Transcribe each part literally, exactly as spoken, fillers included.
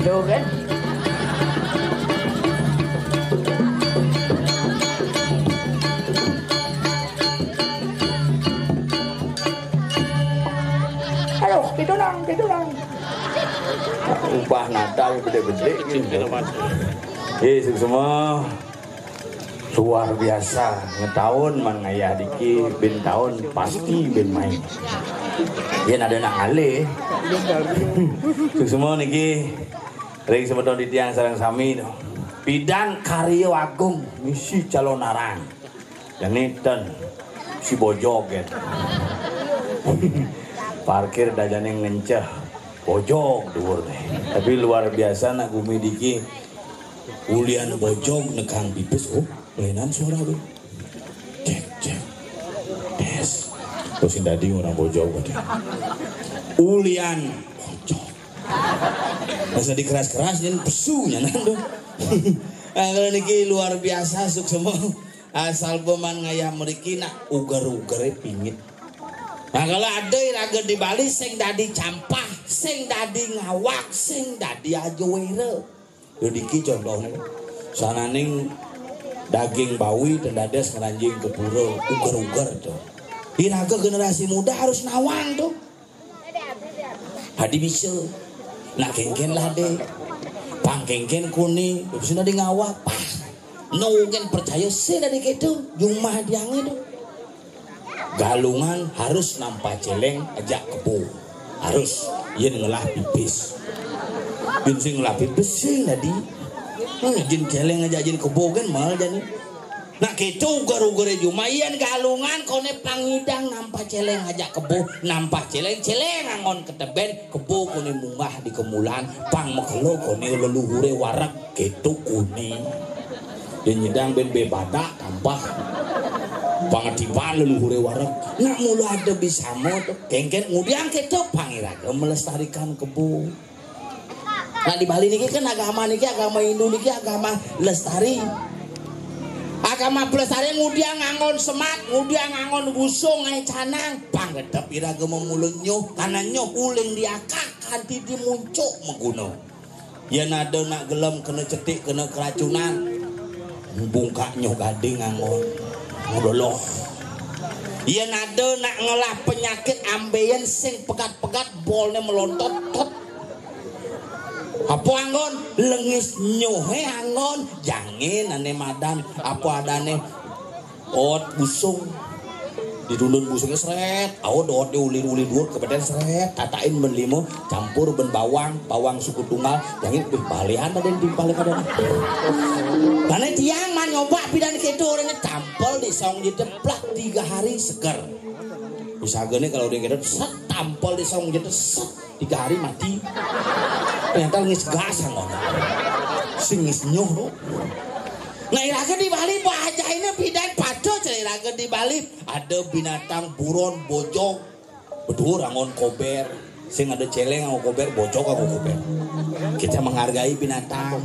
Tuh kan. Aduh, gitu lang, gitu lang. Ubah nada yang gede-gede gitu. Ye, semua luar biasa. Ngetaun man ngayah diki, bin taun pasti bin main. Ye, ada nak ngalih. Semua niki ring semeton titiang sareng sami no. Pidan karya agung misi calonarang. Jani ten si bojog ya. Parkir dah jani ngenceh bojog duur nih. Tapi luar biasa nak gumi diki. Ulian bojog nekang pipis, oh, lainan suara tuh. Cek, cek. Tes. Terus sing dadi orang bojog berarti. Ulian bojog. Masa dikeras-keras yen pesu nyanan tuh. Nah, kalau niki luar biasa suksema. Asal beman ngayah mriki nak uger-ugere pingit. Nah, kalau ada iraga di Bali sing dadi campah, sing dadi ngawak, sing dadi ajawera. Yo diki contohnya. Sananing daging bawi dan dadas ngeranjing ke pura, uger-uger tuh. Iraga generasi muda harus nawang tuh. Adi bisa. Nak kengken lade. Pang kengken kuni. Bisa nadi ngawak. Pah. No kan percaya sih dari gitu. Jumah diange tuh. Galungan harus nampa celeng ajak kebo. Harus. Yen ngelah pipis. Yen sing ngelah pipis sing tadi. Hmm, jin celeng ajak jin kebo kan mal jani. Nak keto ugar-ugare juma yen galungan kone pangidang nampa celeng ajak kebo, nampa celeng, celeng angon keteben, kebo kone munggah di kemulan, pang mekelo kone leluhure wareg, keto kone. Yen nyidang ben bebadak tampah. Pangetiban leluhure wareg. Nak mula ada bisamo to, kengken ngudiang keto pangiraga melestarikan kebo. Nah, di Bali niki kan agama niki, agama Hindu niki agama lestari. Agama pelestari ngudiang ngangon semat, ngudiang ngangon busung, ngai canang. Pangedep iraga memulun nyuh, karena nyuh uling diakak kanti dimuncuk meguna. Yen ada nak gelem kena cetik, kena keracunan, bungkak nyuh gading ngangon. Ngudoloh. Yen ada nak ngelah penyakit ambeien sing pegat-pegat, bolne melontot, tot. Apa anggon? Lengis nyuhe anggon. Jangin ane madan. Apa adane? Ot busung. Ditundun busungnya seret. Aud ot diulir-ulir duur kebeden seret. Tatain ben lima, campur ben bawang, bawang suku tunggal. Jangin bih balian tadi timpal kadang. Karena tiang man nyoba pidan keto orangnya tampel di saung jedeplak tiga hari seger. Usagane kalau dia keto set tampel di saung jedeplak set tiga hari mati. Ternyata ngis gas anggon. Sing ngis nyuh tuh. Nah, iraga di Bali bahasa ini pidan patuh cari iraga di Bali. Ada binatang buron bojog. Betul angon kober. Sing ada celeng angon kober, bojog angon kober. Kita menghargai binatang.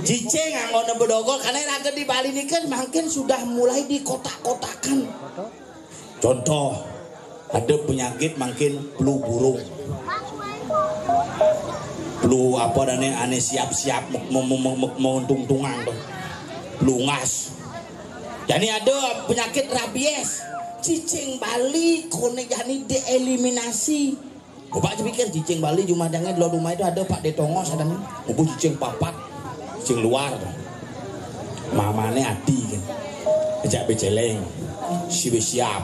Cicing angon bedogol karena iraga di Bali ini kan makin sudah mulai dikotak-kotakan. Contoh, ada penyakit makin flu burung. Flu apa dane ane siap-siap mentung-tungang tuh. Flu ngas. Jadi ada penyakit rabies. Cicing Bali kone jadi dieliminasi. Coba aja pikir cicing Bali jumah dange di luar rumah itu ada Pak De Tongos ada nih. Ngubuh cicing papat, cicing luar. Mamane ati kan. Ajak beceleng. Si besiap.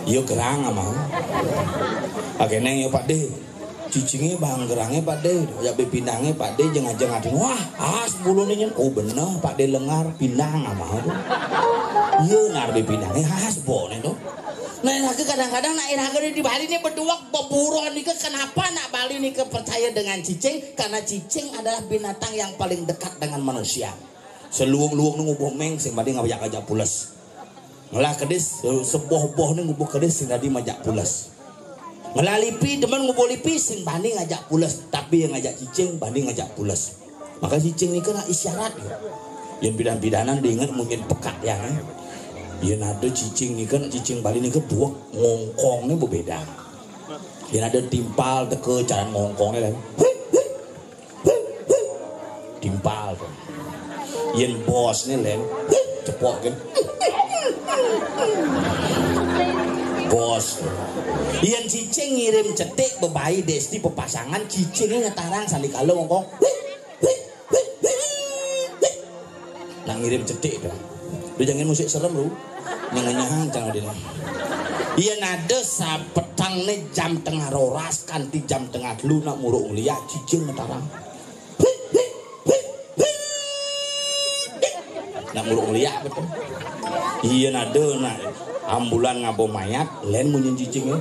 Iya gerang ama. Ageneng ya Pak De. Cicinge bang gerange Pak De. Ajak bepindange Pak De jeng ajeng atin. Wah, as bulu nih. Oh bener Pak De lengar pindang ama tuh. Iya nar bepindange as bone tuh. Nah, iraga kadang-kadang nak iraga di Bali ini berdua beburon nika kenapa nak Bali nika percaya dengan cicing? Karena cicing adalah binatang yang paling dekat dengan manusia. Seluung-luung nu ngubuh meng sing bani ngajak-ngajak pules. Ngelah kedis seboh-boh nu ngubuh kedis sing tadi majak pules. Ngelah lipi demen ngubuh lipi sing bani ngajak pules, tapi yang ngajak cicing bani ngajak pules. Maka cicing nika nak isyarat ya. Yang bidan-bidanan diinget mungkin pekat ya. Yang ada cicing nika, cicing Bali nika dua ngongkongnya berbeda. Yang ada timpal teka cara ngongkongnya kan. Hei, hei. Timpal to. Yén bosné, Lén, cepok gén. Bos. Yén cicing ngirim cetik bebaé Desti pepasangan, cicingé ngetarang sandikala ngongkong. Nak ngirim cetik to. Lu jangan musik serem, Ru. Nyengenyahan cang dina. Yén ada sapetangné jam tengah roras kanti jam tengah telu nak muruk ngeliak, cicing ngetarang. Nak muruk ngeliak betul. Iya, ada nak ambulan ngaba mayat, Lén munyin cicingé.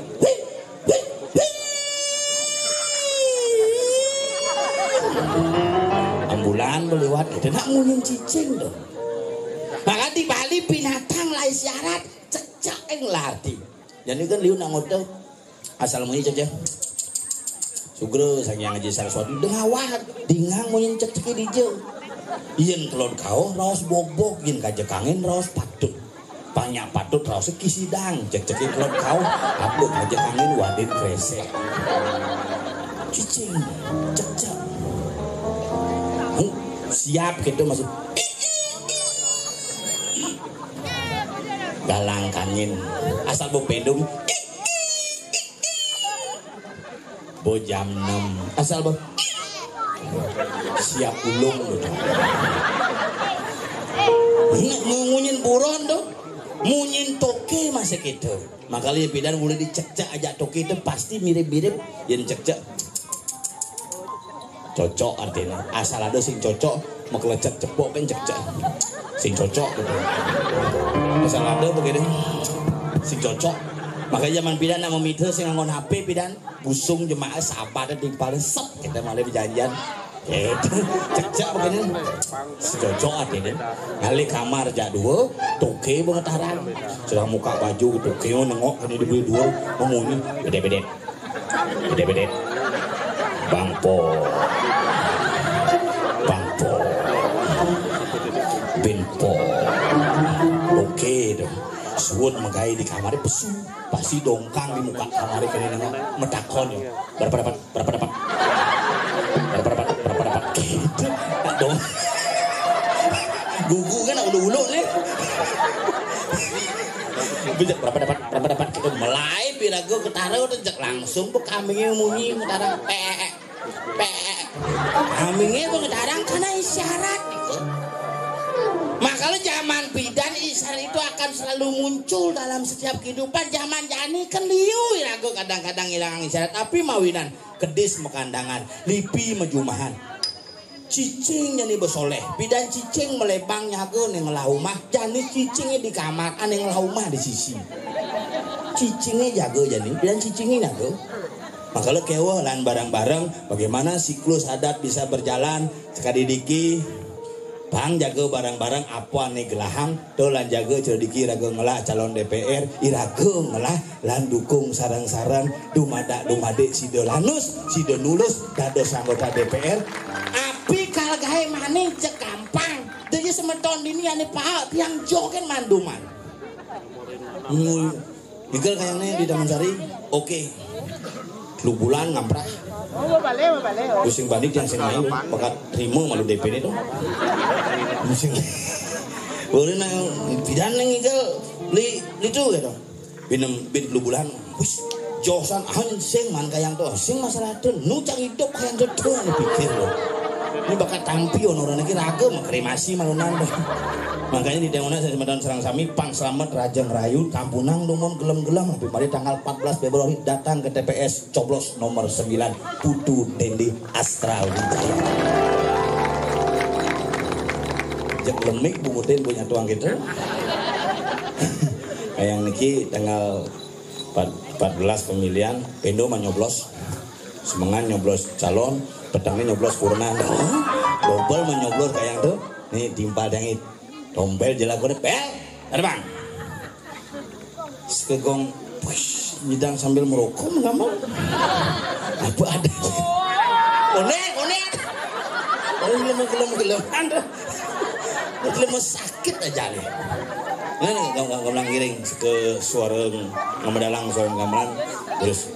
Ambulan beliwat, kita nak munyin cicing to. Maka di Bali binatang lain syarat, cecek yang larti. Jadi kan liu nak ngoto. Asal munyi cecek. Sugra Sang Hyang Aji Saraswati dengawah, dingang munyin cecek dija. Yén kelod kauh raos bogbog, yén kajek angin raos patut. Banyak patut raos kisidang, cecek kelod kauh, apa kajek angin wadin kresek. Cicing, cecek. Huh, siap gitu masuk. Galang kangin. Asal bependung. Bo jam enam. Asal bo siap ulung to. Ngunyin buron to. Munyin toké masih gitu. Makanya pidan boleh dicecek aja toké itu pasti mirip-mirip. Yang cecek cocok artinya. Asal ada sing cocok, makelecet cepok kan cecek. Sing cocok gitu. Asal ada begini. Sing cocok. Makanya zaman pidan nak meminta sing nganggon H P pidan. Busung jemaah sabar dan timpal sep kita malah berjanjian. Gitu. Cecek begini. Sing cocok artinya. Ngalih kamar jak dua, toké bengetarang. Sudah muka baju, toké nengok ini di dua, mengunyi. Beda-beda. Beda-beda. Bang Po. Bang Po. Bin Po. Oké to. Suud megai di kamar pesu. Pasti dongkang di muka kamar kene nengok. Metakon ya. Berapa dapat? Berapa dapat? Berapa dapat? Berapa dapat? Gitu. Dong. Gugu kan ulu-ulu nih. Bijak berapa dapat? Berapa dapat? Kita mulai piraga ketara udah jak langsung bu kambingnya munyi ngetarang. Pek, pek. Kambingnya bu ngetarang karena isyarat gitu. Makanya zaman pidan isyarat itu akan selalu muncul dalam setiap kehidupan. Zaman jani kan liu iraga kadang-kadang hilang isyarat. Tapi mawinan kedis mekandangan, lipi mejumahan. Cicing jani besoleh, pidan cicing melebang nyaga ning ngelah umah, jani cicingnya di kamar, ane ngelah umah di sisi. Cicingnya jaga jani, pidan cicingnya nyaga. Makala kewa lan bareng-bareng, bagaimana siklus adat bisa berjalan, sekadi diki, pang jaga bareng-bareng apa ane gelahang, to lan jaga cerediki raga ngelah calon D P R, iraga ngelah lan dukung sareng-sareng dumadak dumadik sida lanus, sida nulus dados anggota D P R. Api kal gae mane cek gampang. Dadi semeton dini ane paak tiang jogen manduman. Hmm, Igel kayaknya di Taman Sari. Oke. Lu bulan ngamprah. Oh, mau balik, mau balik. Oh. Pusing balik yang sing main, bakat terima malu D P ini tuh. Pusing. Boleh nang pidan nang Igel li itu gitu. Binem bin lu bulan. Wis josan ah sing man kayang to. Sing masalah to. Nu cang idup kayang to to ni pikir lo. Ini bakat tampi ono orang lagi raga mah kremasi malunan to. Makanya di Demonas saya semeton serang sami pang selamat raja ngerayu tampunang dumun gelem-gelem tapi mari tanggal empat belas Februari datang ke T P S coblos nomor sembilan Putu Dendi Astra Wijaya. Jek lemik bungutin punya tuang gitu. Kayang niki tanggal empat, empat belas pemilihan, pendo mah nyoblos. Semengan nyoblos calon, petengnya nyoblos purna. Dompel mah nyoblos kayang tuh. Nih timpal dengit. Dompel jelakone, "Bel, ada bang." Sekegong, "Wih, nyidang sambil merokok, mengapa?" "Apa ada?" "Konek, konek." Oh, gelem, gelem, gelem. Aduh. Gelem sakit aja nih. Nah, gam-, gam-, gamelan ngiring ke suara gamedalang, suara gamelan. Terus.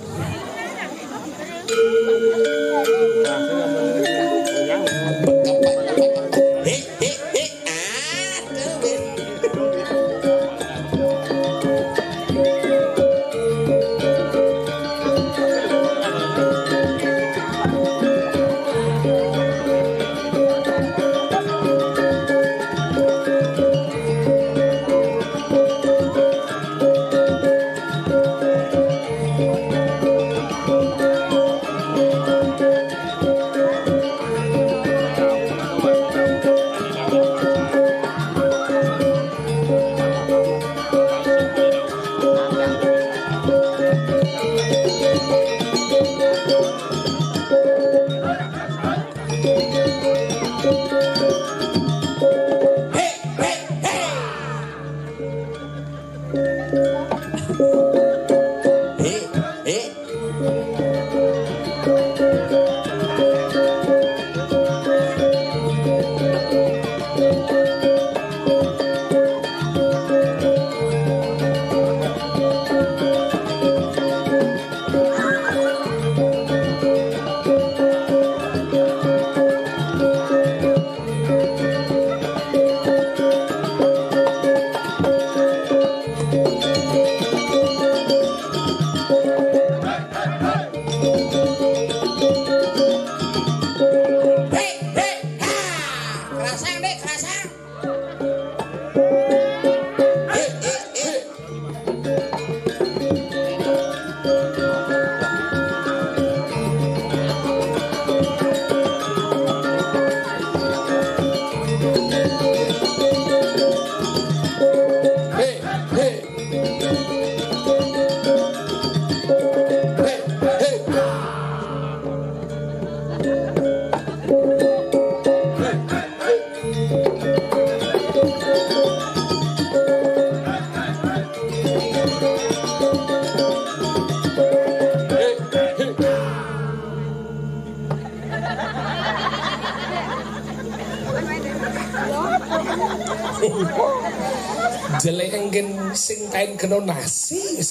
Jelek enggen sing kain kena nasi.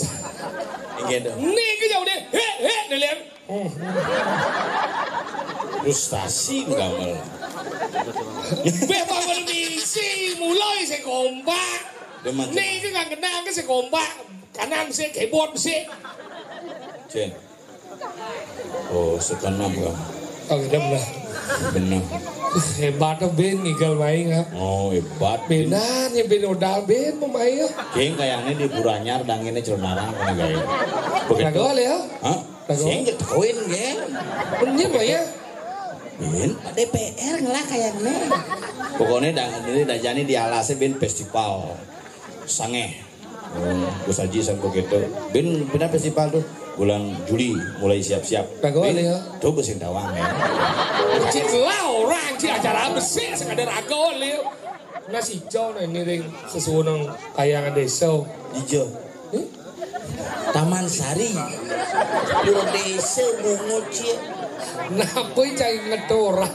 Inggih, Dok. Niki jauh deh. Hek, hek, dilihat. Frustasi damel. Weh, bangun misi, mulai sing kompak. Demen. Niki kan kenal ke sing kompak. Kanan sik, keyboard sik. Cen. Oh, sekenam kan. Oh, gitu bener. Bener. Hebat tuh Ben ngigal main, ha. Oh, hebat. Benar ya Ben odal Ben pemain ya. Keng kayaknya di Buranyar dang ini celonarang kan, guys. Begitu. Ragu ya? Hah? Ragu. Sing get koin, geng. Bener, Pak, ya? Ben, D P R ngelah kayaknya. Pokoknya dang ini dah jani di alasnya Ben festival. Sangeh. Hmm, Gus Haji sampai gitu. Ben, pindah festival tuh bulan Juli mulai siap-siap. Kagak Ben, boleh, ya. Tuh besin tawang ya. Cik lah orang, cik acara apa sih? Sekadar ragu, Lil. Nasi hijau nah ini ring sesuunang kayangan desa. Hijau. Hmm? Taman Sari. Pura desa bungut, cik. Napa cai ngetora?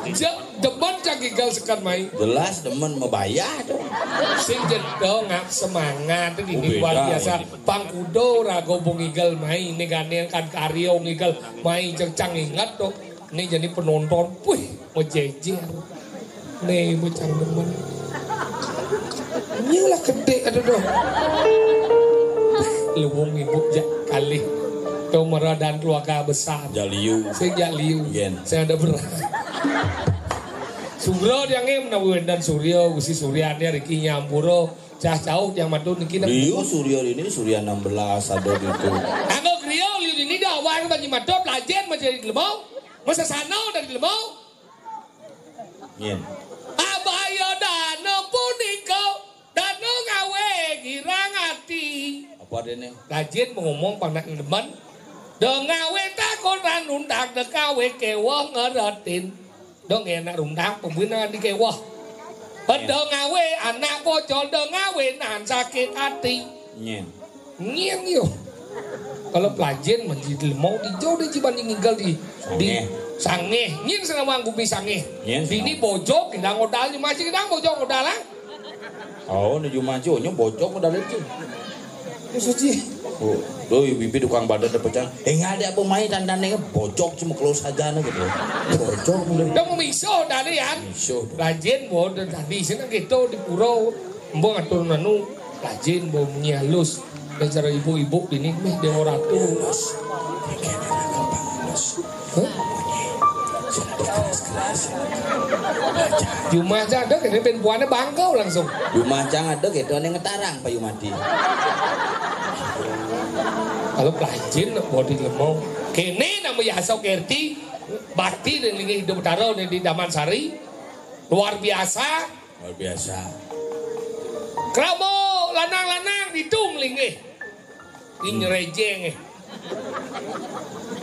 Cek demen cak gigal sekat mai. Jelas demen, mabayah tuh. Sing jedong ngap semangat tuh gini. Oh, beda luar biasa ini. Pangkudo rago bung igal mai, ini gandeng kan karyo ngigal mai, cek cang ingat tuh. Ini jadi penonton, wih, mejejer. Nih, bocah demen. Ini lah gede, aduh, doh. Luwung ibu jak kalih. Tuh meradan keluarga besar. Jaliu. Saya jak liu. Yen. Saya ada berat. Sugro yang em nawi wendan Suryo, Gusti Suryani, Riki Nyampuro. Cah cauh yang madun niki nak. Liu Suryo ini, Surya enam belas ada gitu. Anggo griya liu ini dah awal bagi madun, pelajen menjadi lemau. Masa sana dari lemau. Yen. Abaya dana punika, dana ngawe girang ati. Apa dene? Rajin ngomong panak demen. Da ngawe takon ranuntak, da ngawe kewah ngeretin. Da ngenak runtak pembina di kewah. Da ngawe anak bocor, da ngawe nan sakit ati. Nyen. Nyen yo. Kalau pelajen menjadi lemau di jauh deh ciban ninggal di di Sangeh. Sangeh. Nyen senawang gumi Sangeh. Nyen. Dini senawang. Bojok kita ngodal, masih kita bojok ngodal, ah. Oh, nuju maju, nyo bojok ngodal itu. Suci. Oh, doi bibi tukang badan ada pecah. Eh, nggak ada apa main tandanya bojok cuma kalau saja gitu. Bojok mulai. Udah mau miso tadi ya. Miso. Rajin bodo tadi sini gitu di pura. Mbok ngatur anu, rajin mbok munyi halus. Nek cara ibu-ibu dini meh Dewa Ratu. Hah? Jumah cang ada kene ben puane bangkau langsung. Jumah cang ada gitu, ane ngetarang payu mati. Kalau pelajin bodi lemong. Kene nama Yasa Kerti, bakti dan linggih hidup Betara di Damansari. Luar biasa. Luar biasa. Krama lanang-lanang ditu mlinggih. Ini nyerejeng, eh.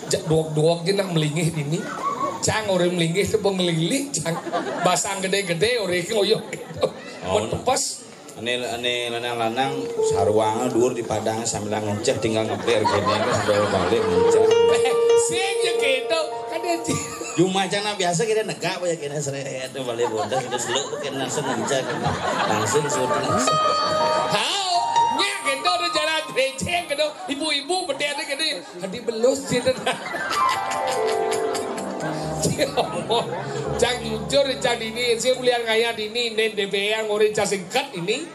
Jak duwak-duwak ge nak mlinggih dini. Cang ore mlinggih te pengelili, cang. Basang gede-gede ore ke ngoyo. Oh, pepes. Ane, ane lanang-lanang sarwanga dhuwur di padang sambil ngenceh tinggal ngeper kene kan sambil balik ngenceh. Sing ya gitu. Kan dia Jumah cang nak biasa kita negak aja kena seret balik bodas kita seluk kena langsung ngenceh kena. Langsung surut langsung. Hao, nyak gitu udah jalan becek gitu. Ibu-ibu bedek gitu. Hadi belus gitu. Ya Allah. Cang jujur cang ini, saya kuliah ngayat ini, nen D B yang ngore cang singkat ini.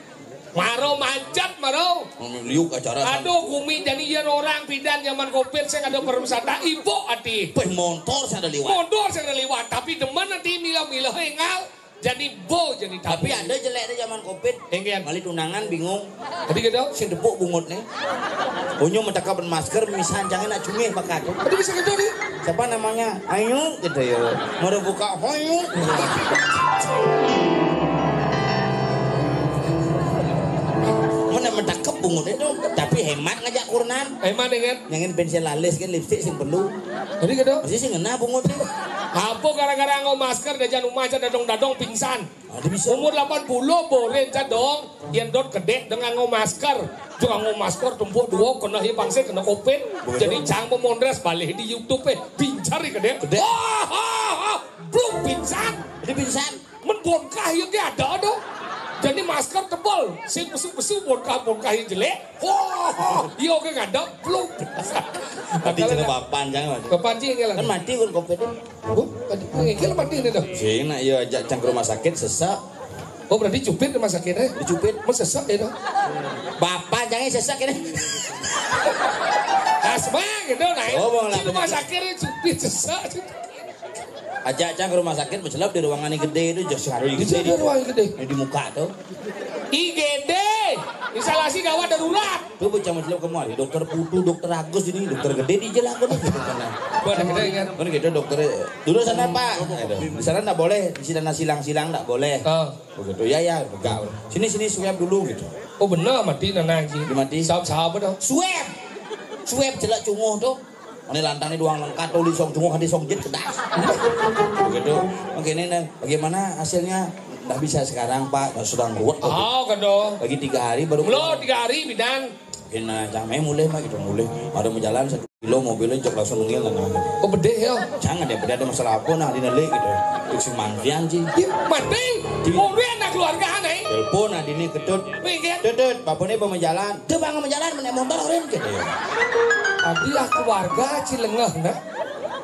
Maro macet, maro. Liuk acara. Aduh, gumi jadi yen orang pidan zaman covid saya ada pariwisata, ibu ati. Peh montor saya ada liwat. Montor saya ada liwat, tapi demen nanti milah-milah engal. Jadi bo jadi tapi ada jelek deh zaman covid. Enggak. Balik tunangan bingung. Tadi gitu. Sing tepuk bungut nih. Unyu metekap masker misan jangan nak cungih bakat. Tadi bisa gitu nih. Siapa namanya? Ayu gitu ya. Mau buka hoyu. Mana mentakep bungut itu, tapi hemat ngajak kurenan. Hemat dengan. Nyangin pensil alis kan lipstik sing perlu. Tadi kata. Masih sih ngena pungut nih. Apa gara-gara nganggo masker, dah jangan umah aja dadong-dadong pingsan. Ada bisa. Umur delapan puluh boren ca dong, yén dot kedék dengan nganggo masker. Juga nganggo masker tumpuk dua kena hi pangsit kena covid. Betul. Jadi cang memondres balik di YouTube eh. Pincar ya kedék. Kedék. Wah, wah, wah. Belum pingsan. Jadi pingsan. Men bonkah ya ge ada dong. Jadi masker tebal, sing besu-besu bonkah-bonkah yang jelek. Wah, iya ge ngadep belum. Tadi kena papan jangan. Papan sih enggak lah. Kan mati kan covid. Oh, tadi ngikil mati nih dong. Sing nak iya ajak cang ke rumah sakit sesak. Oh, berarti cupit rumah sakitnya? Dicupit. Masa sesak ya dong? Bapak jangan sesak ini. Asma gitu nah. Oh, mau di rumah sakit cupit sesak. Ajak cang ke rumah sakit mencelap di ruangan yang gede itu, jas satu yang Di gede sana di, ruang yang gede. Di muka tuh. I G D, instalasi gawat darurat. Tuh bocah mencelap ke mall, dokter Putu, dokter Agus ini, dokter gede di jalan aku nih. Buat yang gede kan. Kan gitu dokter, dulu sana Pak. Aduh, di sana nggak boleh, di sana silang-silang nggak boleh. Oh. Begitu ya ya, pegang. Sini sini swab dulu gitu. Oh bener mati nana anjing. Dimati. Sahab sahab dong. Swab. Swab jelek cunguh tuh. Ini lantang ini doang lengkap tuh di song cunguh hati song jit kedas. Begitu. Oke ini nih, bagaimana hasilnya? Nggak bisa sekarang Pak, sedang ruwet. Oh kedo. Bagi tiga hari baru. Lo tiga hari bidan. Kena jamé mulih mah gitu mulih. Ada mau jalan satu kilo mobilnya jok langsung nengil nah. Oh bedeh ya. Jangan ya bedeh ada masalah apa nah di neli gitu. Cuk sing mangkian sih. Mati. Mobil anak keluarga aneh. Telepon nah dini ketut. Minggir. Tutut, bapaknya mau jalan. Tuh bang mau jalan menek motor orin gitu. Tadi ah keluarga cilengeh nah.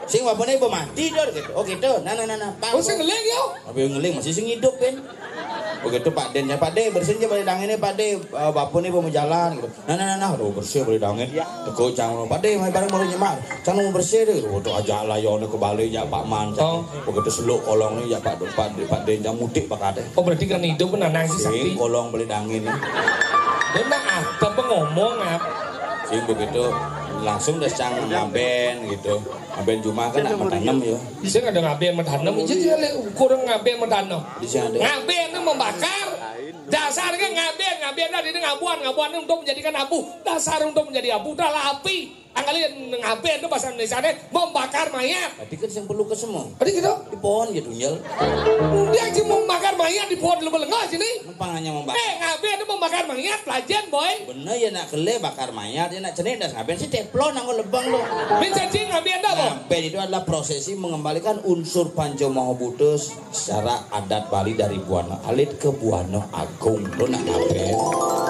Sing bapaknya mau mati tuh gitu. Oh gitu. Nah nah nah nah. Pang. Oh sing ngeling ya. Tapi ngeling masih sing hidup kan. Begitu Pak Den ya Pak De bersihin aja balik dangin ini Pak De. Eh, bapaknya mau jalan gitu. Nah nah nah nah, aduh bersih boleh dangin. Teko cang mau Pak De, mai bareng boleh nyemar. Cang mau bersih deh. Waduh aja lah ya ke balik ya Pak Man. Oh. Begitu seluk kolong nih ya Pak Pak Pak De jam mudik Pak Kade. Oh berarti kan hidup kan nang si sakti. Kolong boleh dangin. Dia nak apa ngomong apa? Sing begitu langsung dah cang ngaben gitu. Ngaben cuma kan nak matanem ya. Bisa ada ngaben matanem, jadi dia ukur ngaben matanem. Bisa ada. Ngaben itu membakar. Dasarnya ngaben, ngaben tadi ini ngabuan, ngabuan itu untuk menjadikan abu. Dasar untuk menjadi abu adalah api. Angkali ngaben itu bahasa Indonesia membakar mayat. Tadi kan yang perlu ke semua. Tadi gitu. Di pohon gitu nyel. Dia cuma membakar mayat di pohon lu melengah sini. Numpang hanya membakar. Eh, ngaben itu membakar mayat, pelajaran boy. Bener ya nak kele bakar mayat ya nak cenik das ngaben sih teplon anggo lebang lo. Min cacing ngaben dah boy. Ngaben itu adalah prosesi mengembalikan unsur panca maha buta secara adat Bali dari Buana Alit ke Buana Agung. Lo nak ngaben?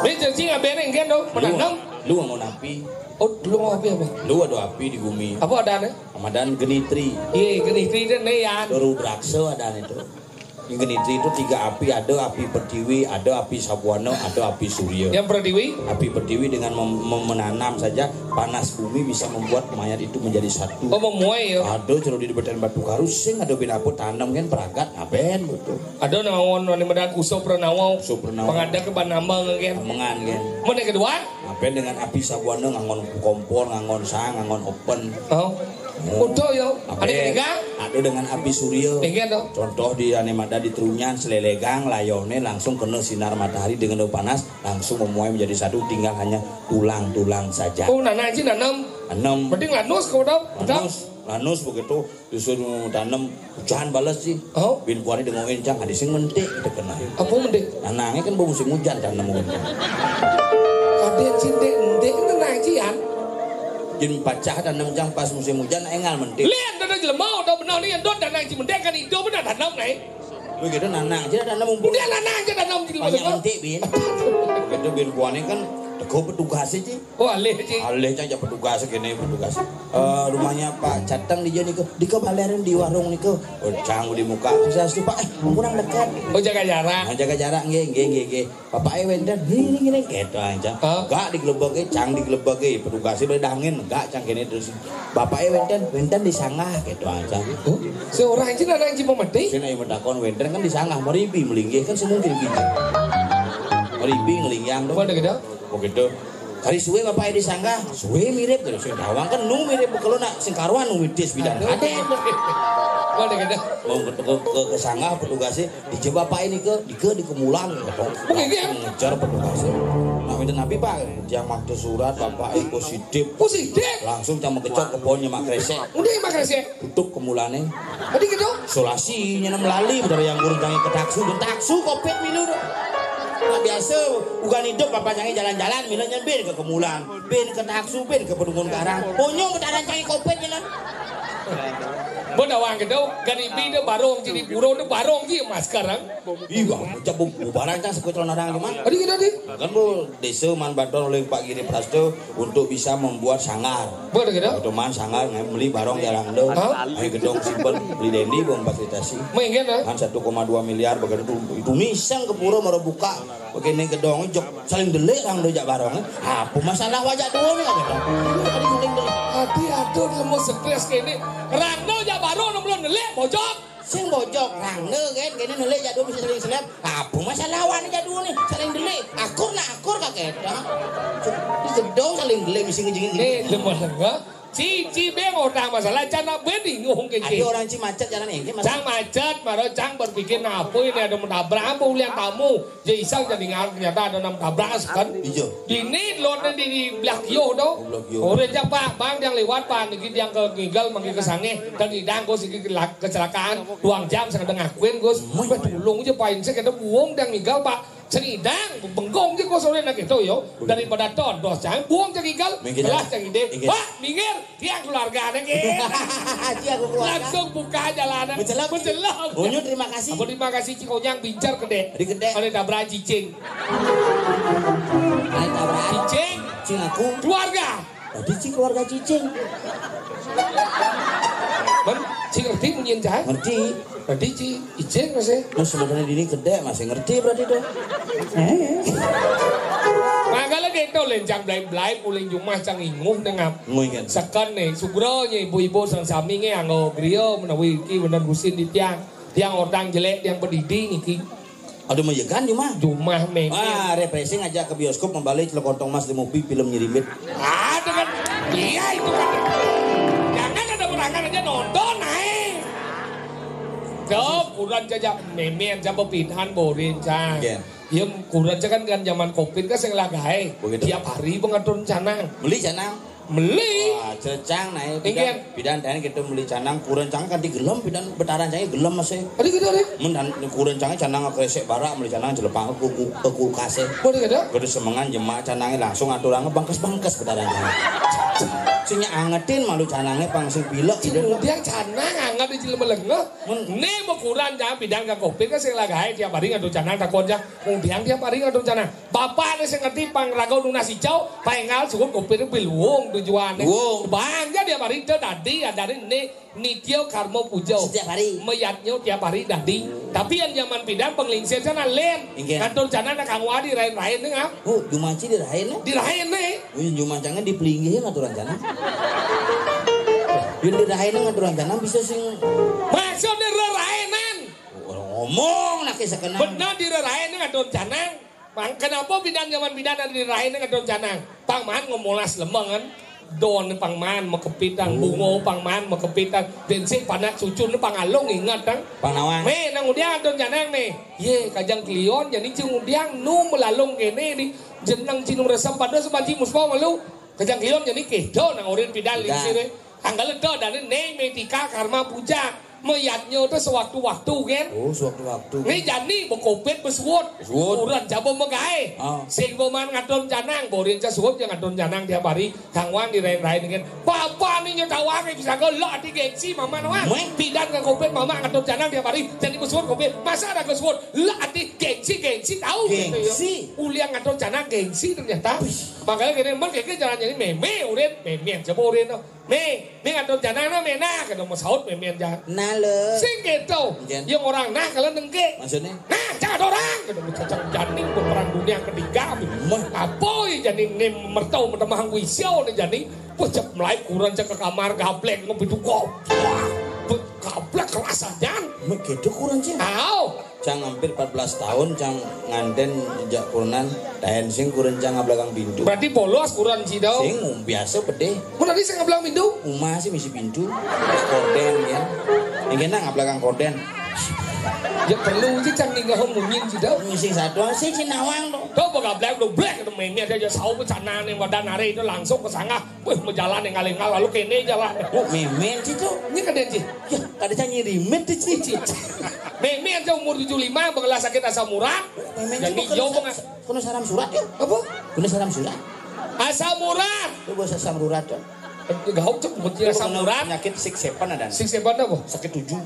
Min cacing ngaben enggak dong. Menanam. Lu mau napi? Oh, lu mau api apa? Lu ada api di bumi. Apa adanya? Ramadan genitri. Iya, genitri itu nih ya. Rudraksa ada itu. Yang genitri itu tiga api, ada api pertiwi, ada api sabuana, ada api surya. Yang pertiwi? Api pertiwi dengan mem- mem- menanam saja panas bumi bisa membuat mayat itu menjadi satu. Oh, memuai ya. Ada cerudi di Beten Batu Karu sing ada bin apa tanam kan peragat ngaben gitu. Ada nawon anu medan Kuso Pranawa. Kuso Pranawa. Pengadak ke Banambang kan. Mengan kan. Mana kedua? Ngaben dengan api sabuana ngangon kompor, ngangon sang, ngangon open. Oh. Utuh ya. Ada ketiga? Ada dengan api surya. Tinggi tuh. Contoh di ane mada di Trunyan selelegang layone langsung kena sinar matahari dengan panas langsung memuai menjadi satu tinggal hanya tulang-tulang saja. Oh, nana aja nanam. Enam. Penting lanus kau tahu. Lanus, lanus begitu. Dusun tanam hujan balas sih. Oh. Bin kuari dengokin cang ada sing mentik kita kena. Apa mentik? Nanangnya kan musim hujan tanam mungkin. Ada sing mentik mentik itu najian. Jin pacah tanam cang pas musim hujan engal mentik. Lihat ada jelema udah benar lihat dot dan naji mentik kan itu benar tanam naik. Begitu nanang aja tanam mumpung. Dia nanang aja tanam jelema. Banyak mentik bin. Begitu bin kuari kan teguh petugas sih. Oh alih cik. Alih cang jak petugas kene petugas. Eh, rumahnya Pak Cateng di nika, di kebaleran di warung nika. Oh, cang di muka. Saya sudah Pak, eh, kurang dekat. Oh jaga jarak. Nah, jaga jarak nggih nggih nggih nggih. Bapak eh wenten, ngiring ngiring gitu aja. Hah? Gak digelebek eh, cang digelebek eh, petugasnya boleh dangin, gak cang kene terus. Bapak eh wenten, wenten disanggah gitu aja. Oh, seorang aja ada yang cuma mati. Sini yang mentakon wenten kan disanggah, meribi melinggih kan semungkin gitu. Meribi ngelingyang tuh. Mana gitu? Begitu. Kali suwe bapak di sangga, suwe mirip terus sing tawang kan nu mirip kalau nak sing karuan nu mitis bidan. Aduh. Ada. Kok deh kata. Mau ke, ke, ke, ke sanggah petugasnya, dijebak Pak ini ke, di ke, di kemulan, gitu. Oke, iya. Ngejar petugasnya. Nah, minta nabi, Pak, yang waktu surat, Bapak, eh, positif. Positif? Langsung sama kecok ke pohonnya Mak Kresek. Udah ya, Mak Kresek? Tutup kemulane. Tadi gitu? Isolasi, nyana melali, bener yang guru jangan ke taksu, dan taksu, covid milu, tuh. Nah, biasa, bukan hidup, Bapak jangan jalan-jalan, milu nyebir ke kemulan. Bin ke taksu, bin ke penunggun karang. Bonyong betaran cai kopet jalan. Mun awang gitu, garibi tu barong, jadi burung tu barong je masker, ang. Ih, bang, cak bu, bubaran cak sekut orang orang cuman. Tadi kita di. Kan bu, desa man bantuan oleh Pak Giri Prasto untuk bisa membuat sanggar. Buat kita. Cuman sanggar ngai beli barong jarang tu. Hah? Hai gedong simpen beli dendi belum fasilitasi. Mungkin, ah. Kan satu koma dua miliar begitu itu misang ke pura baru buka. Begini gedong jok saling delik rang do jak barong, eh. Apa masalah wajak dua ni kata. Tadi saling delik. Ati aduh, lemu stres kene. Rang do jak barong belum delik bojok. Sing bojok rang do kan kene delik jak dua mesti saling selep. Apa masalah awak ni jak dua ni saling delik. Akur nak akur kak kita. Di gedong saling delik mesti ngejing. Ni lemu stres. Cici beng orang masalah cana beni ngomong ke. Ada orang ci macet jalan ini. Cang macet, maro cang berpikir nah apa ini ada menabrak apa ulian tamu. Ya isang jadi ngarep ternyata ada enam tabrak kan. Iya. Dini lonte di, di belah kio tu. Oh, belah kio. Orang cak pak, bang yang lewat pak, niki yang ke ngigal manggil ke sange dan idang kau sikit kela- kecelakaan, dua jam saya ngakuin gus. Wah, tolong je pak, saya kata buang dan ngigal pak. Senidang, bengkong je kau sore nak gitu yo. Daripada todos, jangan buang je ngigal. Minggir. Kelas jangan ide. Minggir. Pak, minggir. Tiang keluarga ada ke? Tiang keluarga. Langsung buka jalan. Mencelok. Mencelok. Bunyu terima kasih. Apa terima kasih Cik Onyang bincar gede. Di gede. Ada tabrak cicing. Ada tabrak. Cicing. Cing aku. Keluarga. Tadi cing keluarga cicing. Men, cing ngerti munyin cah? Ngerti. Tadi ci icing masih. Mas sebenarnya dini gede masih ngerti berarti tu. Makanya gitu lencang belai-belai puling jumah cang inguh dengap. Mungkin. Sekan ni, sugra ni ibu-ibu sang sami nge anggo griya menawi iki wonten gusin di tiang. Tiang orang jelek, tiang pedidi niki. Aduh meyegan jumah. Jumah mengke. Ah, refreshing aja ke bioskop membalik celok kontong mas di movie film nyirimbit. Ada kan? Iya itu kan. Jangan ada berangkat aja nonton naik. Jawab kurang aja memen aja pepindahan borin cang. Iya. Ya kurang aja kan kan zaman covid kan sing lagae. Begitu. Tiap hari pengatur canang. Beli canang. Beli. Wah, cecang naik. Inggih. Bidan, bidan dan gitu beli canang kurang cang kan digelem bidan betaran cang gelem masih. Tadi gitu deh. Mun dan kurang cang canang kresek barak beli canang jelepang ke ku- ke kulkas e. Boleh gitu. Kudu semengan jemak canangnya langsung aturannya bangkes-bangkes betaran cang. Sing angetin malu canangnya pang sing pilek gitu. Dia canang anget di jelema lengeh. Mun ne mau kurang cang bidan ke covid kan sing lagae tiap hari ngadu canang takon cang. Kemudian tiap hari ngadu canang. Bapak ni sing ngerti pang raga nunas icau, paingal suhut kopir piluwung tujuane. Wung. Bang, jadi tiap hari te dadi adane ni nitya karma puja. Setiap hari. Meyatnya tiap hari dadi. Tapi yang zaman bidan penglingsir sana len. Inggih. Ngatur jana nak kang wadi rain-rain ni ngap. Oh, jumanci dirain ni? Dirain ni. Wih, jumancangnya dipelinggihin aturan jana. Yun dirain ni ngaturan jana bisa sing. Maksudnya rerainan. Ngomong nak sekenang. Benar dirain ni ngatur jana. Pang, kenapa bidan zaman bidan ada di rahina ngadon canang? Pang maan ngomolas lemengan. Don pang maan makepitan, bungo pang maan makepitan. Bensik panak cucun pang alung ingat tang. Pang nawang. Me nang udiang adon canang me. Ye kajang klion jani cing udiang nu melalung kene di jeneng cing resem pada sebanci muspa malu. Kajang klion jani kedo nang orin pidan lingsire. Tanggal eda dane neng metika karma puja. Meyatnya tu sewaktu-waktu kan. Oh, sewaktu-waktu. Ni jani bekopit besuut. Besuut. Uran jaba megae. Ah. Sing boman ngadon janang, borin ja suut yang ngadon janang tiap hari. Kang Wan dirain-rain kan. Papa ni nyo tawang bisa go lo ati gengsi mama no. Meh. Pidan ke kopit mama ngadon janang tiap hari. Jadi besuut kopit. Masa ada ke suut? Lo ati gengsi gengsi tahu gitu ya. Gengsi. Uliang ngadon janang gengsi ternyata. Makanya gini, men keke jalan jadi meme urin, meme aja urin no. Me, me ngadon janang na me na, kena mau saut me me aja. Nah, le. Sing gitu. Jen. Yang orang nah kalau nengke. Maksudnya? Nah, jangan orang. Kena mau cacang janing berperang dunia ketiga. Meh. Apa ya janing ni mertau menemah wisio ni janing. Pecep melai kurang cek ke kamar gablek ngopi tu goblok. Gablek kerasa jan. Me gitu kurang cek. Au. Cang hampir empat belas tahun cang nganten jak kurenan, taen sing kuren cang ngablagang pintu. Berarti bolos kuren ci dong. Sing biasa pede. Mun tadi sing ngablagang pintu? Uma sih misi pintu. Korden ya. Iki nang belakang korden. Ya perlu sih cang ninggal munyin sih dah. Misi satu sih cinawang tuh. Tuh bakal black tuh black itu mainnya aja sau ke sana nih wadah nari itu langsung ke sana. Wih, mau jalan yang ngaling lalu kene jalan. Oh, memen sih tuh. Ini kan dia sih. Ya, tadi saya ngirimit tuh sih. Memen aja umur tujuh lima bakal sakit asam urat. Memen jadi sih yo bakal bang. Kena saram surat ya? Apa? Kena saram surat. Asam urat. Itu bahasa asam urat ya. Gauk cek buat asam urat. Penyakit six seven ada. Six seven apa? Sakit tujuh.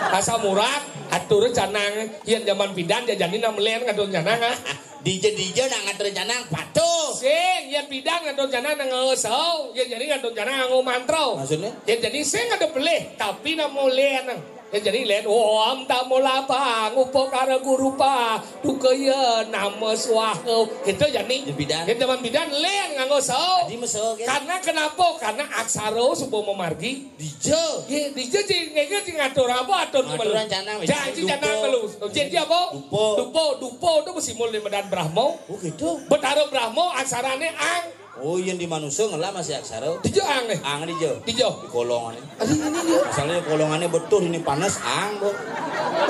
Asam urat, atur canang, yang zaman pidan dia jadi nama len ngadon canang ah. Dija-dija nak ngatur canang patuh. Sing, yang pidan ngadon canang nang ngesau, yang jadi ngadon canang nganggo mantra. Maksudnya? Yang jadi sing ada pelih, tapi nama len. Ya jadi len, om tamo lapang, upo kara guru pa, duka ya nama swaha. Gitu ya nih. Di bidan. Gitu man bidan len nganggo so. Tadi meso gitu. Karena kenapa? Karena aksara subo memargi. Dija. Ya, dija sing ngeger sing ngatur apa atur. Ngatur rencana, janji dupo. Janji apa? Dupo. Dupo, dupo itu mesti mulai medan Brahmo. Oh gitu. Betara Brahmo aksarane ang. Oh, yang di manusia ngelah masih aksara. Dija ang nih. Ang dija. Dija. Di kolongan. Adi ini dia. Misalnya kolongannya betul ini panas ang, Bu.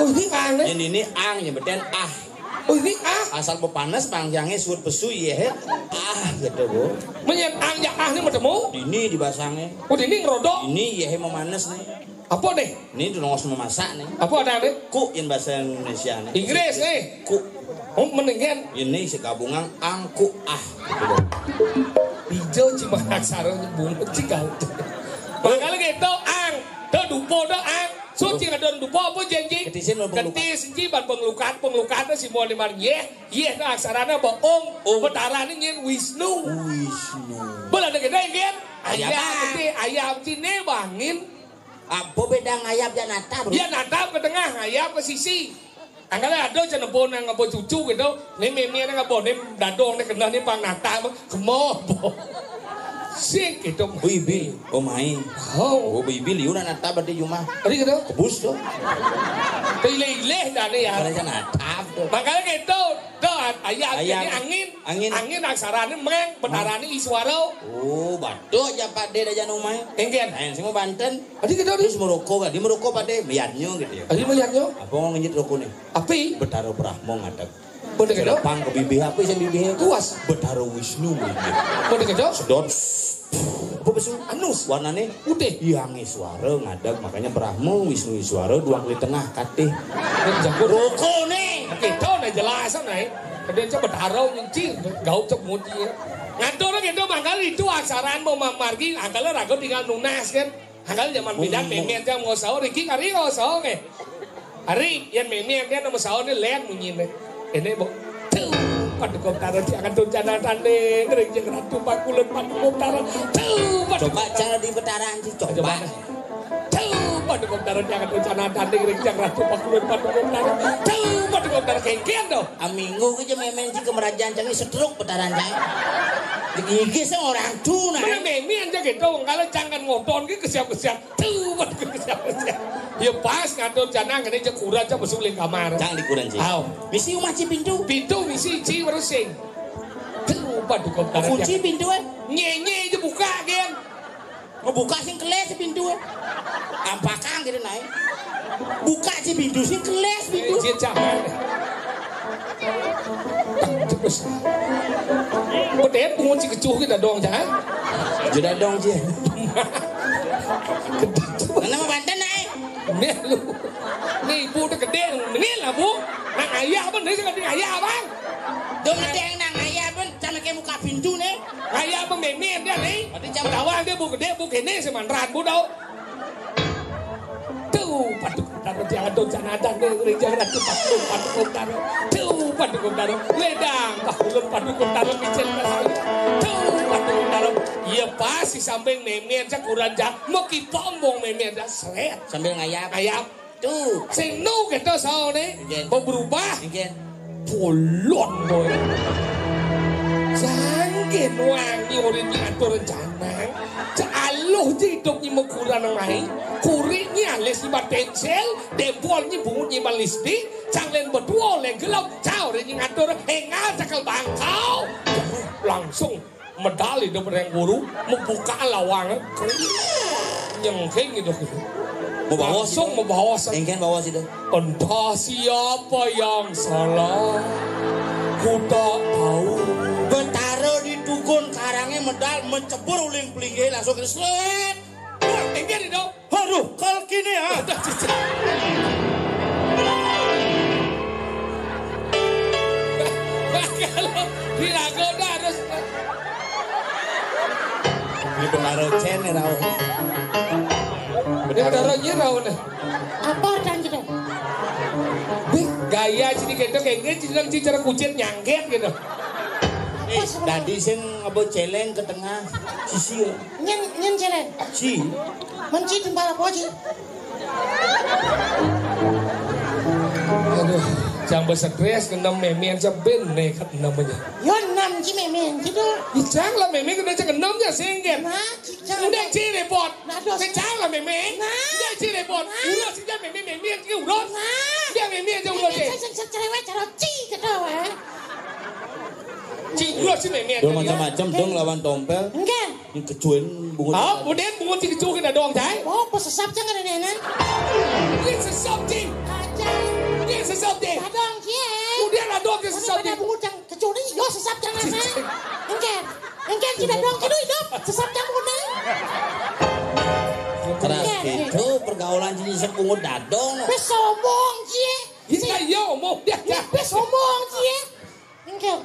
Oh, ini ang nih. Yang ini ang yang beten ah. Oh, ini ah. Asal bepanas pangjangnya suut pesu ya he. Ah gitu, Bu. Menyen ang ya ah ini bertemu. Ini dibasangnya. Oh, ini ngerodok. Ini ya he memanas nih. Apa nih? Ini tuh nongos memasak nih. Apa ada nih? Ku yang bahasa Indonesia nih. Inggris nih. Ku. Oh, mendingan. Ini segabungan angku ah. Hijau cuma aksara bungut sih kau. Makanya gitu ang. Tuh dupo tuh ang. Suci ngadon dupo apa janji? Ketisin lo pengelukat. Ketis sing ban pengelukat, pengelukat si mau lima ye. Ye tuh aksarana apa? Om. Om. Betarane nyen Wisnu. Wisnu. Bola ada gede kan? Ayam. Ayam gede, ayam cine bangin. Apa beda ngayap dan natap, Bro? Ya natap ke tengah, ngayap ke sisi. Angkala ada cenebo nang ngebo cucu gitu. Ni mimi nang ngebo ni dadong ni kena ni pang natap. Kemoh, bo. Sik gitu. Wih, bi, omai. Oh. Oh, bibi liu nak natap berarti cuma. Tadi gitu. Kebus tuh. Pilih-pilih tadi ya. Kalau natap tuh. Makanya gitu. Tuh, ayah, ayah. Ini angin. Angin. Angin aksarane meng, betarane iswara. Oh, batuk aja Pak De dah jangan omai. Engken. Nah, yang semua Banten. Adi kita terus merokok kan, dia merokok pada melihatnya gitu ya. Adi melihatnya. Apa mau ngenyit rokok nih? Api. Betara Brahma ngadeg. Betul gitu. Lepang ke bibir apa sih bibir? Puas. Betara Wisnu bibir. Betul gitu. Sedot. Apa besu? Anus. Warnanya putih. Yang suara ngadeg makanya Brahma Wisnu suara dua kali tengah katih. Rokok nih. Kita udah jelasan nih. Kedua coba betara nyuci, gauk cek muti. Ngatur gitu mangkal itu aksaran mau margi, angkala raga tinggal nunas kan. Angkal zaman bidan memen jam ngosau, Riki kari ngosau ke. Hari yang memen dia nama sahur ni len munyi ni. Ini bu. Tuh, paduka betara jangan tuh jangan tanding, ring jeng ratu pakulun paduka betara. Tuh, paduka. Coba cara di betaran sih, coba. Tuh, paduka betara jangan tuh jangan tanding, ring jeng ratu pakulun paduka betara. Tuh, paduka betara kengkian tuh. Aminggu ke je memen sih kemerajaan canggih setruk betaran canggih. Gigi orang tuh nah. Memen aja gitu, kalau jangan ngoton ke kesiap-kesiap. Tuh, waduh, siapa, siapa? Ya pas ngatur janang ini cek kurang cek masuk ling kamar. Jangan dikurangi. Aw. Misi umat ci pintu. Pintu misi ci resing. Tuh, waduh, kok darah. Kunci pintu eh. Nyenye aja buka gen. Mau buka sing keles pintu eh. Ampakan gitu naik. Buka ci pintu sing keles pintu. Jin jangan. Terus. Pedet pungut si kecuh kita dong, jangan. Jeda dong, Ci. Gedhe. Kenapa Banten, Nay? Nih lu. Nih ibu udah gede, nih lah bu. Nang ayah apa nih, ngerti ayah apa? Dong ada yang nang ayah pun, sama kayak muka pintu nih. Ayah apa memen dia nih. Berarti jam awal dia bu gede, bu gini, semanran bu tau. Tuh, paduka betara jangan tuh jangan ada nih, jangan tuh paduka betara. Tuh, paduka betara. Wedang, pakulun paduka betara micil kasih. Tuh, paduka betara. Iya pas si samping memen cek kurang jak, mau kipombong memen dah seret. Sambil ngayap. Ayam. Tuh. Sing nu kita saone. Nggih. Mau berubah. Nggih. Bolon boy. Sangkin wangi urip ngatur rencana. Cek aluh je hidup nyi meguran mai. Kurik nyi alis nyi bat pensil, dempol nyi bungut nyi bat lipstik, canglen berdua oleh gelap, cau nyi ngatur, engal cekel bangkau. Langsung medal hidup reng guru, membuka lawang. Nyengking hidup. Mau bawa sih. Langsung mau bawa sih. Engken bawa sih, Dong. Entah siapa yang salah, ku tak tahu. Betara di tugun karangnya medal, mencebur uling pelinggih, langsung kena seret. Wah, tinggi nih, Dong. Aduh, kal kini ya. Kalau dirago dah harus. Ini betara cen nih, Rau. Ini betara nyirau nih. Apa artinya gitu? Bih, gaya sini gitu, kayaknya sini cara kucit nyangket gitu. Eh, tadi sing ngebo celeng ke tengah sisi ya. Nyen, nyen celeng. Si. Menci timpal apa aja? Aduh, jangan besetres, kena meme yang seben nih, kat namanya. Yo, enam ji meme gitu. Ijang lah meme, kena cek enam ya, singkir. Nah, ijang. Udah ji repot. Nah, dos. Ijang lah meme. Nah. Udah ji repot. Nah. Udah sih, jangan meme, meme yang urus. Nah. Dia meme aja urus, Meme eh. Saya, saya, saya cerewet, cara ci gitu, eh. Ci urus sih meme. Udah aja. Macam-macam dong lawan tompel. Enggak. Ini kecuin bungut. Ah, kemudian bungut si kecuin ada dong, Cai. Oh, pesesap jangan ada nenek. Ini sesap, Cing. Aja. Ini sesap, Cing. Dadong, cie. Kemudian ada dong ke sesap, Cing. Bungut yang kecuin, yo sesap jangan, eh. Enggak. Enggak, tidak dong, itu hidup. Sesap jangan bungut, eh. Keras gitu pergaulan jenis bungut dadong. Wis sombong, cie. Iya, iya, omong dia. Wis sombong, cie. Enggak.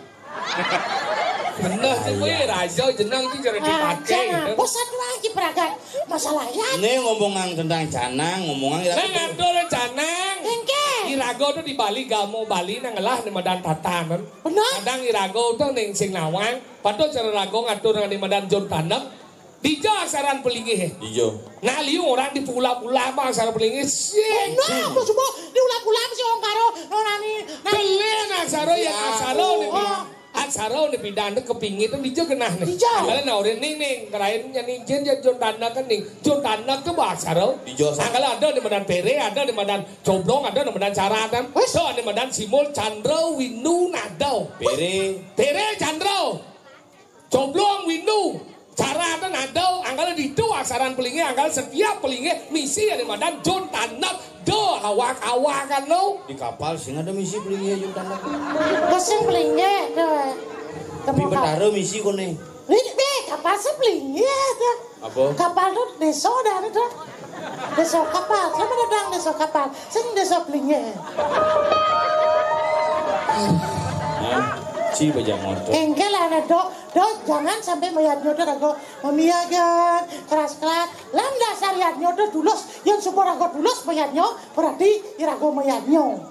Bener sih, kowe raja jeneng iki jare dipakai. Jangan. Bosan lagi peragat. Masalahnya. Ini ngomongan tentang canang, ngomongan kira. Nah, ngatur canang. Enggak. Irago tuh di Bali, gamo Bali nang ngelah nih madan tatanan. Bener. Kadang irago tuh ning sing nawang, padahal cara rago ngatur nang di madan Jon Tanek. Dija aksaran pelinggih. Dija. Nah, liu orang di pula-pula mah aksaran pelinggih. Sing. Nah, aku coba di pula-pula si orang karo nonani. Nah. Kelen aksara ya aksara nih. Oh. Aksara nih pindah ke pinggir tuh dija genah nih. Dija. Angkala nah orang ning ning kerain nyanyi jen ya Jon Tanek kan ning. Jon Tanek tuh bahasa ro. Dija. Angkala ada di madan pere, ada di madan coblong, ada di madan caratan. Wes. So, ada di madan simul Chandra Windu Nado. Pere. Pere Chandra. Coblong windu, caratan ada, angkala ditu aksaran pelinggih, angkala setiap pelinggih misi ada madan Jon Tanek, do awak-awakan lo. Di kapal sing ada misi pelinggih Jon Tanek. Kok sing pelinggih, do. Di betara misi kone. Ini be, kapal sing pelinggih, do. Apa? Kapal tuh desa dah, do. Desa kapal, siapa datang desa kapal? Sing desa pelinggih. Hah? Ci bajang motor. Engkel anak, do. Dok, jangan sampai mayatnya tuh rago memiagan, keras-keras. Lan dasar yatnya tuh tulus, yang syukur rago tulus mayatnya, berarti irago mayatnya.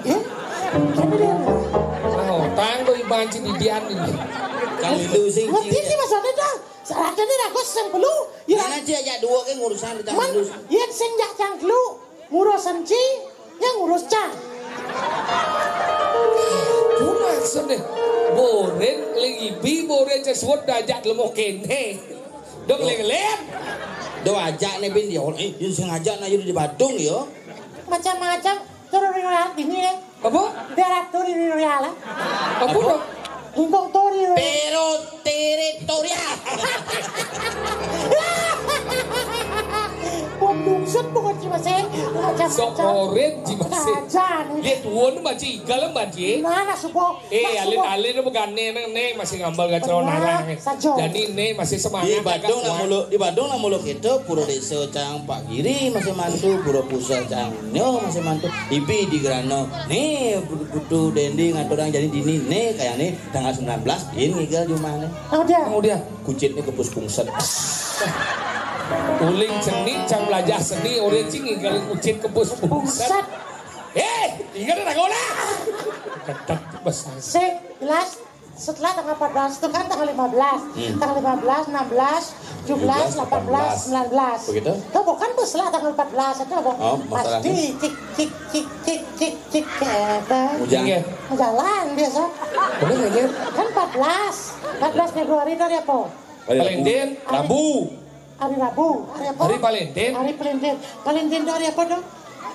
Eh? Kan dia. Oh, tanggo ibanci di dian ini. Kali itu sing. Ngerti sih maksudnya dah. Syaratnya ini rago sempelu. Ya. Mana sih aja dua ke ngurusan di tangan lu. Yang sing jak cangklu, ngurusan ci, yang ngurus cang. Cuma sedih. Boren lagi bi boren sesuatu dajak lemo kene. Dong lelen. Do ajak nih bin ya, eh, yang sengaja nah di Badung ya. Macam-macam turun ini ya. Apa? Daerah turun ini ya lah. Apa dong? Lingkung turun. Pero teritorial. Wong lungsut bukan cuma sing. Sok oren cuma sing. Dia tuan masih igal masih. Nah, nah, supo. Eh, alin-alin bukan nih, nih, nih, masih ngambal gacor narang. Jadi nih masih semangat. Di Badung lah mulu, di Badung lah mulu kita pura desa cang Pak Giri masih mantu, pura pusat cang nyo masih mantu. Ibi di Gerano. Nih, butuh Dendi ngatur orang jadi dini nih kayak nih tanggal sembilan belas ini ngigel jumah nih. Oh dia. Oh dia. Kucit nih kepus pungset. Uling seni, cang belajar seni, uling cing ngigel kucit kepus pungset. Eh, ingat ada gula. Ketek besar. Sing, jelas. Setelah tanggal empat belas itu kan tanggal lima belas. Hmm. Tanggal lima belas, enam belas, tujuh belas, delapan belas, sembilan belas. Begitu? Tuh bukan tuh setelah tanggal empat belas itu apa? Oh, masalahnya? Pasti cik cik cik cik cik cik gitu. Hujan. Iya. Jalan biasa. Bener aja. Kan empat belas. Empat belas Februari itu hari apa? Hari Rabu. Valentine. Hari Rabu. Hari apa? Hari Valentine. Hari Valentine. Valentine itu hari apa dong?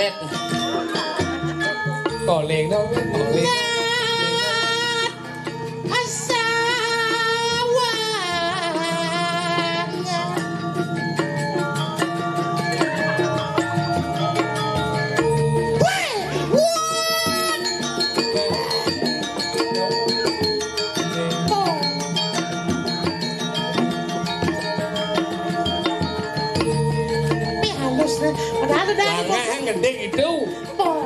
Ret. Kok leng dong, kok leng. Asawa. Lalu dah. Langah gedé gitu. Oh.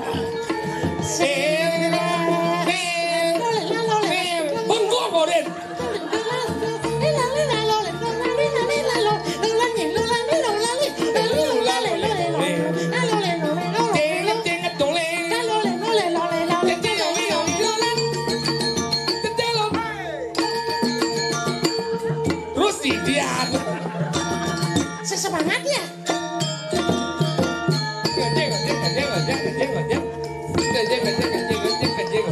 Eh, eh, eh, bengkok, Korin. Terus dia. Sesemangat ya.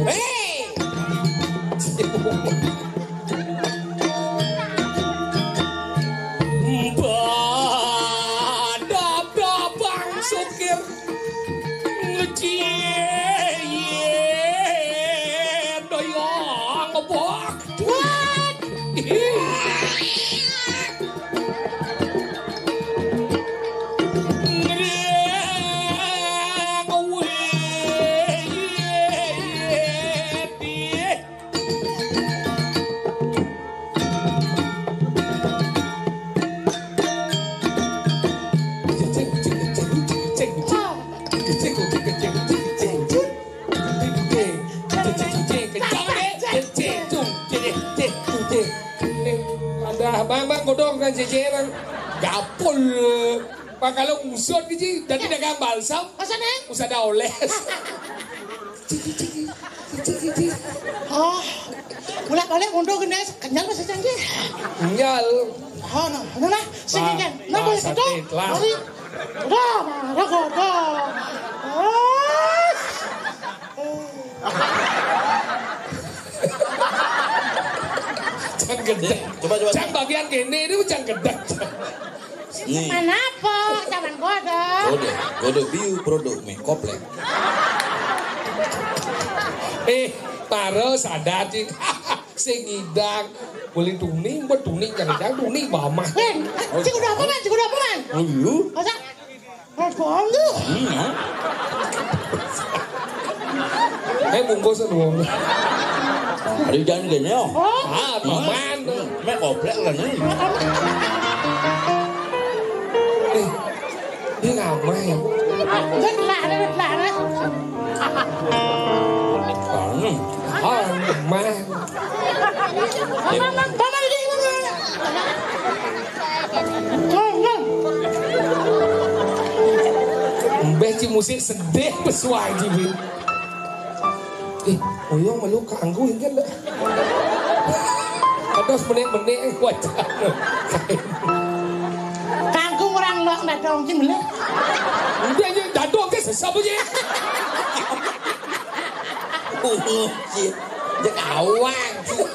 Hei! Badap-dabang sukir ngecil doyong ngebok. What? Ada bang, bang, godong kan jejeran. Gapul. Pak, kalau ngusut gitu, jadi dagang balsam. Masa nih? Usah ada oles. Ciki, ciki, ciki, ciki. Oh, bolak-balik mundur gini, kenyal masih canggih. Kenyal. Oh, no, no lah, sini kan. Nah, boleh gitu. Mari. Udah, marah kok. Oh. Cang gedeg. Coba, coba. Cang bagian gini, ini cang gedeg. Nih. Mana apa? Zaman godok. Godok, godok biu produk mie koplek. Eh, para sadar, Cing. Sing ngidang. Boleh tuning, buat tuning, jangan-jangan tuning, mamah. Eh, cik udah apa, Man? Cik udah apa, Man? Oh, iya. Masa? Eh, bonggo. Hmm, ya. Eh, bungkus dong. Ada jangan gini, oh. Oh. Ah, teman. Mek koplek lah nih. Eh, ini ngapa ya? Udah telah, udah telah, udah. Hmm. Ah, mah. Mama, mama, mama, ini, mama. Ngong, ngong. Mbeh ci musik sedih pesuai ci, Bin. Eh, oyong melu kanggo ingat dah. Terus menik-menik wajah. Kanggo orang lok ndak dong ci melih. Udah aja dadong ke sesapa aja. Bungut, Cik. Cek awak, Cik.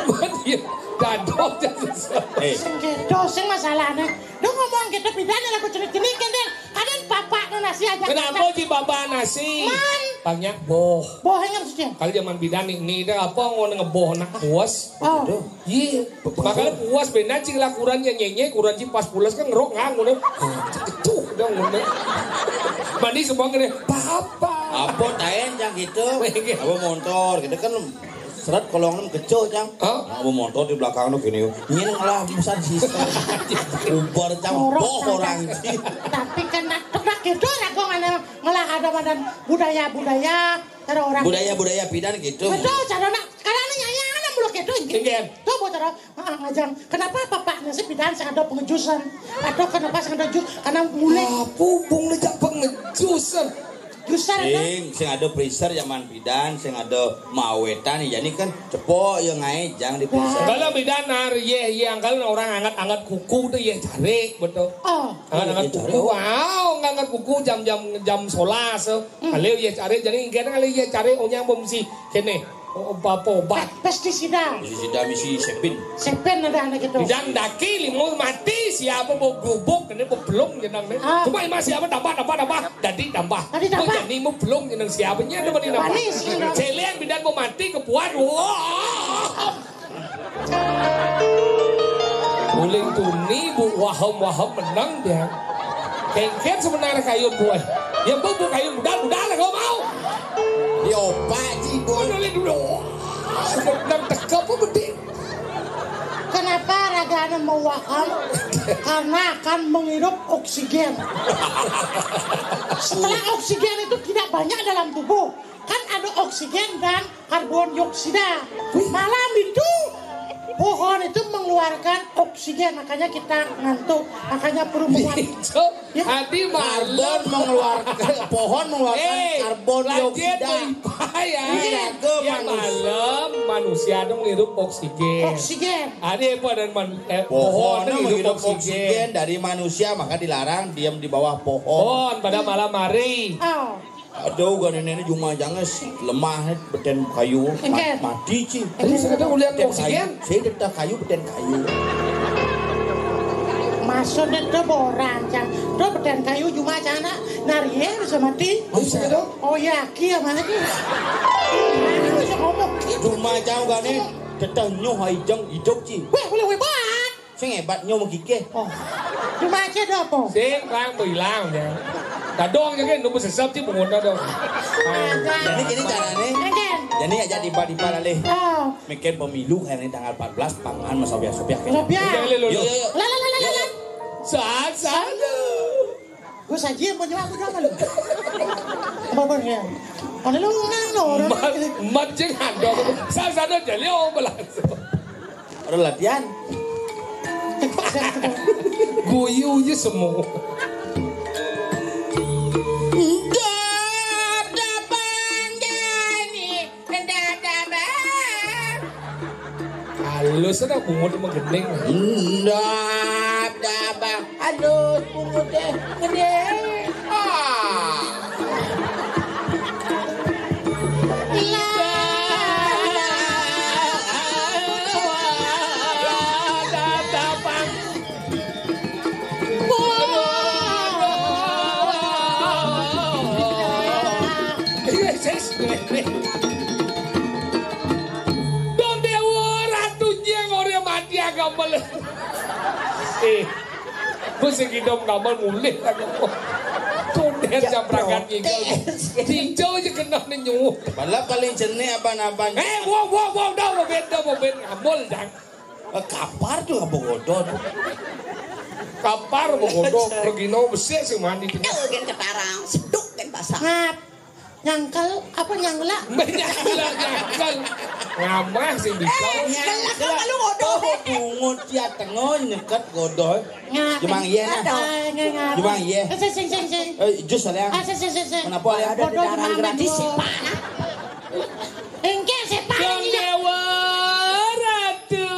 Bukan dia. Dadok, Cik, susah. Eh. Sing gitu, sing masalahnya. Lu ngomong gitu, bedanya lagu jenis-jenis, kan, Ding? Kadang bapak nu nasi aja. Kenapa, Cik, bapak nasi? Man. Banyak boh. Boh, yang harus, Cik. Kalau zaman bidan ini, ini dah apa, ngono ngeboh nak puas. Oh. Gitu. Iya, makanya puas benar cing lah kurannya nyenye, kuran cing pas pulas kan ngerok ngang ngono. Itu udah ngono. Mandi semua kene, "Papa." Apa taen cang gitu? Iya. Apa motor gitu kan seret kolong nem kecoh cang. Hah? Nah, apa motor di belakang tuh gini. Nyen ngelah busan sisa. Ubar cang boh orang cing. Tapi kan nak gitu ya kok mana ngelah ada badan budaya-budaya cara orang. Budaya-budaya pidan gitu. Betul, cara nak karena nyanyi anak mulut gitu. Iya. Tuh buat cara Ah, ngajang. Kenapa bapak nasib pidan sing ada pengejusan? Atau kenapa sing ada jus? Karena mulai. Apa hubung ngejak pengejusan? Jusan apa? Sing, sing ada freezer zaman pidan, sing ada mawetan ya. Jadi kan cepok ya ngae jang di freezer. Kalau pidan ar ye ye angkal orang anget-anget kuku tuh ye cari betul. Oh. Anget-anget kuku. Wow, anget kuku jam-jam jam sebelas. Kalau ye cari jadi kene kalau ye cari onyang pemsi kene. Oh, apa, apa obat? Pestisida. Pestisida misi sepin. Sepin ada anak itu. Dan daki limo mati siapa mau gubuk ini mau belum jenang nih. Ah. Cuma emang siapa tambah tambah tambah jadi tambah. Jadi tambah. Mau jadi mau belum jenang siapanya ada mana tambah. Manis, ya. Celian bidan mau mati kebuan. Wah. Uling tuni bu waham waham menang dia. Kengken sebenarnya kayun buah. Ya bu bu kayun budal budal lah kau mau. Ya opak ji bu. Kau boleh dulu. Sedang teka apa bedik? Kenapa ragana mewaham? Karena akan menghirup oksigen. Setelah oksigen itu tidak banyak dalam tubuh, kan ada oksigen dan karbon dioksida. Malam itu pohon itu mengeluarkan oksigen, makanya kita ngantuk, makanya perempuan. Itu Ya. Adi karbon malam mengeluarkan pohon mengeluarkan Eh, karbon lagi dioksida. Apa ya? Ini raga Ya manusia. Malam manusia dong ngirup oksigen. Oksigen. Adi apa dan man, eh, pohon pohon dong ngirup ngirup oksigen. Oksigen dari manusia, maka dilarang diam di bawah pohon. Pohon pada malam hari. Oh. Aduh, gua nenek juma jangan sih lemah beten kayu Engken. Mati sih. Terus ada ulian oksigen. Saya tetap kayu beten kayu. Maksudnya tuh orang can, tuh beten kayu cuma cana nari ya bisa mati. Bisa dong. Oh ya, kia mana sih? Mana bisa ngomong? Cuma jauh gak nih, tetap nyoh aijeng hidup sih. Weh, boleh weh banget. Sing hebat nyo megigih. Oh. Cuma aja ada apa? Sing kang bilang ya. Dadong aja kan nunggu sesep sih bungut dadong. Jadi gini caranya. Enggak. Jadi aja tiba-tiba lalih. Oh. Mikir pemilu kayaknya tanggal empat belas pangan mas sopiah-sopiah kayaknya. Sopiah. Udah, lu, lu. Yuk, yuk, yuk. Lah, lah, lah, lah, lah, lah. Saat, saat. Gue saja yang punya aku doang lu. Apa apa ya? Mana lu ngenang lo orang? Mat, mat jeng handong. Saat, saat aja liau belas. Orang latihan. Guyu aja semua. Ndap, ndap, bandani, ndap, ndap, bang. Halus ada bungut sama gending. Ndap, ndap, bang. Halus bungut deh, gending. Ah. Dong Dewa Ratu Jeng ora mati agak mele. Eh, gue sing kidom kamal mulih lagi. Tunden Ya, jam berangkat protes. Ngigel. Tinjau aja kena nenyu. Malah paling jenih apa-apa. Eh, wow, wow, wow, dah, mau beda, mau beda. Ambol, Jang. Eh, kapar tuh apa godot. Kapar mau godot, regino besik sih mandi. Tuh, gen ketarang, seduk gen basah. Ngap. Nyangkel, apa nyanggelak? Nyangkel, nyangkel. Ngamah sih bisa. Eh, gelak apa lu ngodoh? Oh, bungut ya tengah nyeket godoh. Ngap. Jumang iya nah. Ada. Eh, nggak, nggak. Jumang iya. Eh, sing, sing, sing, sing. Eh, jus ada. Ah, sing, sing, sing, sing. Kenapa ya? Ada Bodoh, darah jumang gratis, berdua. Siapa? Engke, siapa? Kang ini? Dewa Ratu.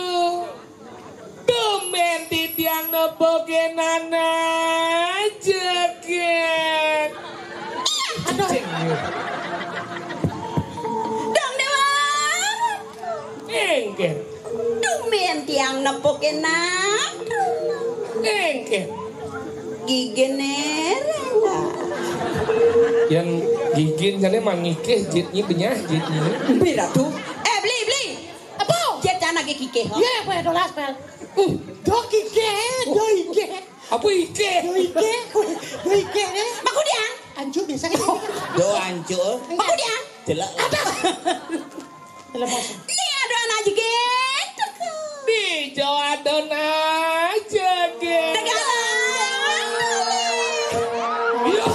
Tumben titiang nepoke nana jeget. Aduh. Dong Dewa. Engke. Tumben tiang nepoke nana. Engke. Gigin nereng. Yang gigin jane mangikeh jitnyi benyah jitnyi. Empi Ratu. Eh, beli, beli. Apa? Jet jana ge kikeh. Ye, apa ya dolas pel? Uh, do kikeh, do ikeh. Apa ikeh? Do ikeh, do ikeh deh. Maku dia? Ancu biasa kan? Do ancu. Maku dia? Jelek. Apa? Jelek apa? Dia do anak jeget. Dijo adon aja ge. Tegal. Iya.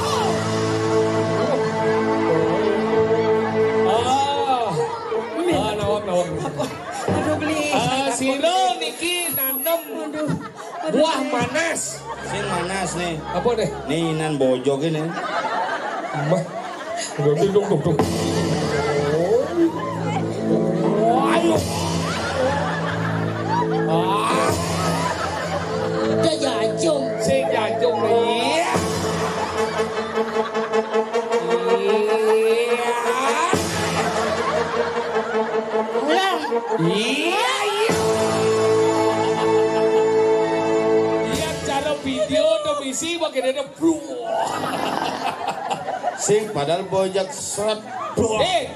Ah. Ah, nawam, nawam. Aduh, beli. Ah, sira niki nanem Aduh. Buah manas. Sing manas nih. Apa deh? Nih inan bojog ini. Mah. Udah duduk, duduk. Ayo. Ah. Udah jajung. Sing jajung nih. Iya. Iya. Iya, iya. Iya, cara video tuh misi pakai dada. Sing padahal bojak seret. Eh,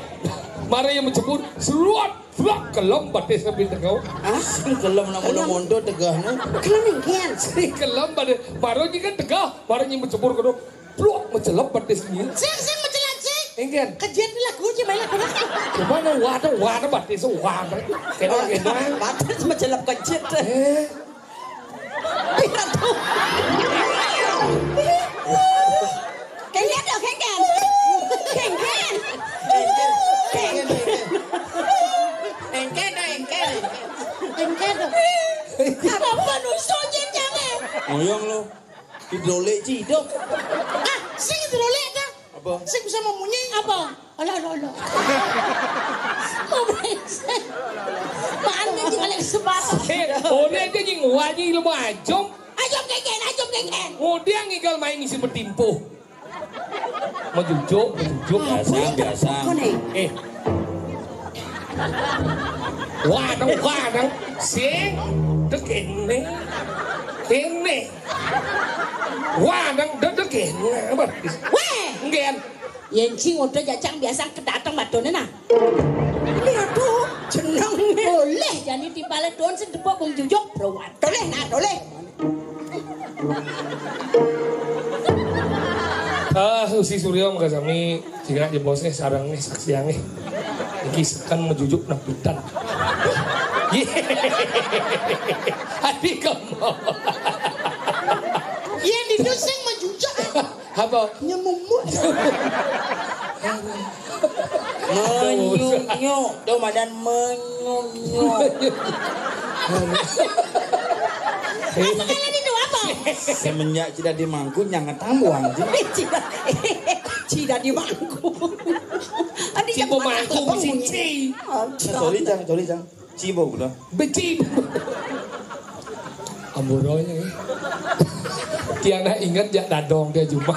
mara yang menjemput, seruat, flak, kelem batis lebih tegau. Hah? Sing kelem nak mulu mundur tegahnya. Kelem ingkian. Sing kelem batis, mara ini kan tegah, mara yang menjemput kedua, flak, mencelep batis ini. Sing, sing mencelep, sing. Ingkian. Kejit ni lagu je, main lagu lah. Cuma nak wada, wada batis, wada. Kena, kena. Batis mencelep kejit. Eh. Pira tuh? Kayaknya ada Ngoyong lo. Hidrolik cidok. Ah, sing hidrolik dah. Apa? Sing bisa memunyi. Apa? Alah, alah, alah. Mau brengsek. Maan dia tinggal yang separuh. Eh, ora aja nying wani ilmu ajum. Ajum kengken, ajum kengken. Udah ngigal main isi bertimpuh. Mau jujuk, mau jujuk. Biasa, biasa. Kok nih? Eh. Wadang, wadang. Sing. Dek ini. Ini. Wadang, dek, dek ini. Apa? Weh. Ngen. Yen sing udah jajang biasa kedatang madone nah. Ini aduh, jeneng. Boleh jani timbale don sing depok wong jujuk, bro. Boleh nah, boleh. Ah, Usi Suryo mega sami, jingak jebosne sareng nih saksiange. Iki seken mejujuk nembitan. Adi kamu. Yen itu sing mejujuk. Apa? Nyemumut. Menyunyuk, tuh madan menyunyuk. Apa kalian itu apa? Semenjak tidak dimangkut, nyangat tambuhan. Tidak, tidak dimangkut. Adi Cibo jangan mangkuk, apa bunyi. Cici. Oh, Nah, sorry, Cang, sorry, Cang. Cibo, udah. Beci. Amburonya ya. Tiana inget ya dadong dia cuma.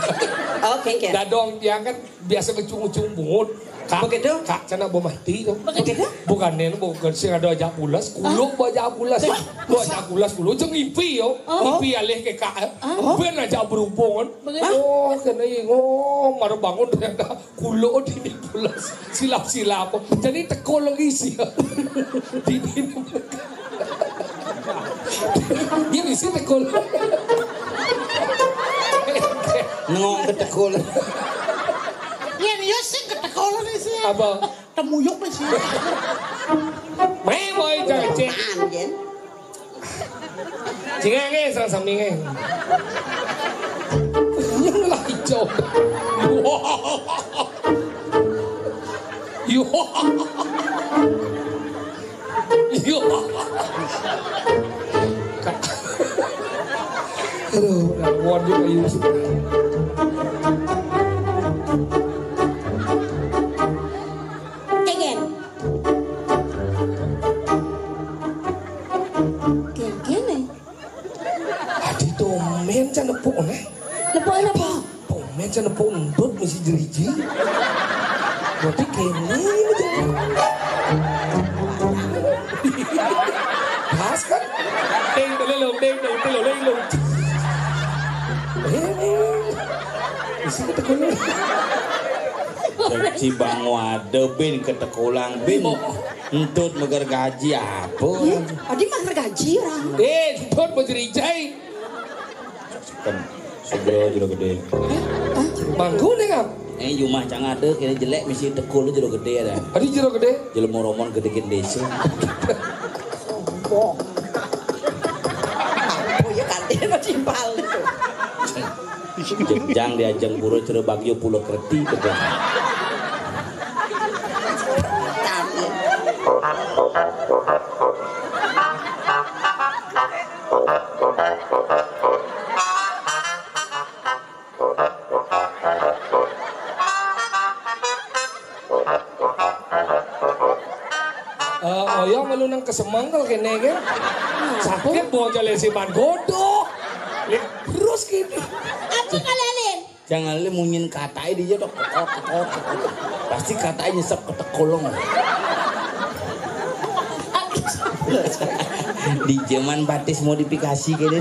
Oke, oke. Dadong dia kan biasa ngecung-ngecung bungut. Kak, Begitu? Kak, cana bo mati tuh. Begitu? Bukan nih, bukan sih ada aja pulas. Kulo bawa aja pulas. Hah? Bawa aja pulas kulo. Jeng ipi yo. Oh. Ipi alih ke kak. Ah. Ben aja berhubungan. Begitu? Oh, kena ingo. Maru bangun ternyata kulo di pulas. Silap-silap. Jadi tekol lagi sih. Di, di. Ini sih tekol. Nengok ketekul. Yen yo sing ketekul ni sih. Apa? Temuyuk ni sih. Mai boy cacing. Anjen. Cingange sang saminge. Lah ijo. Yo. Yo. Aduh, rawon juga Yusuf. Kengken. Kengken, eh? Adi tomen can nepuk, nah. Nepuk apa? Tomen can nepuk entut mesti jeriji. Berarti kene ini jangan. Pas kan? Ding, ding, ding, ding, ding, ding, ding. Eh, eh. Isi ketekan. Cibang wade bin ketekulang bin. Entut megar gaji apa? Iya, adi mah megar gaji orang. Eh, entut mau cerijai. Kan, segera jero gede. Hah? Mangku nih, Kang. Eh, jumah cang ada, kene jelek mesti tekul jero gede ada. Adi jero gede? Jelema romon gede gendese. Sombong. Oh, ya kan, dia mau timpal itu. Jenjang diajeng pura cere bagyo pulo kerti, gitu. Eh, oyong melu nang kesemengkel kene ke. Sakit bocah lesiman godoh. Terus gini. Apa kalian? Jangan lu munyin katai dia dok. Pasti katai nyesep ketekulung. Di zaman batis modifikasi gini.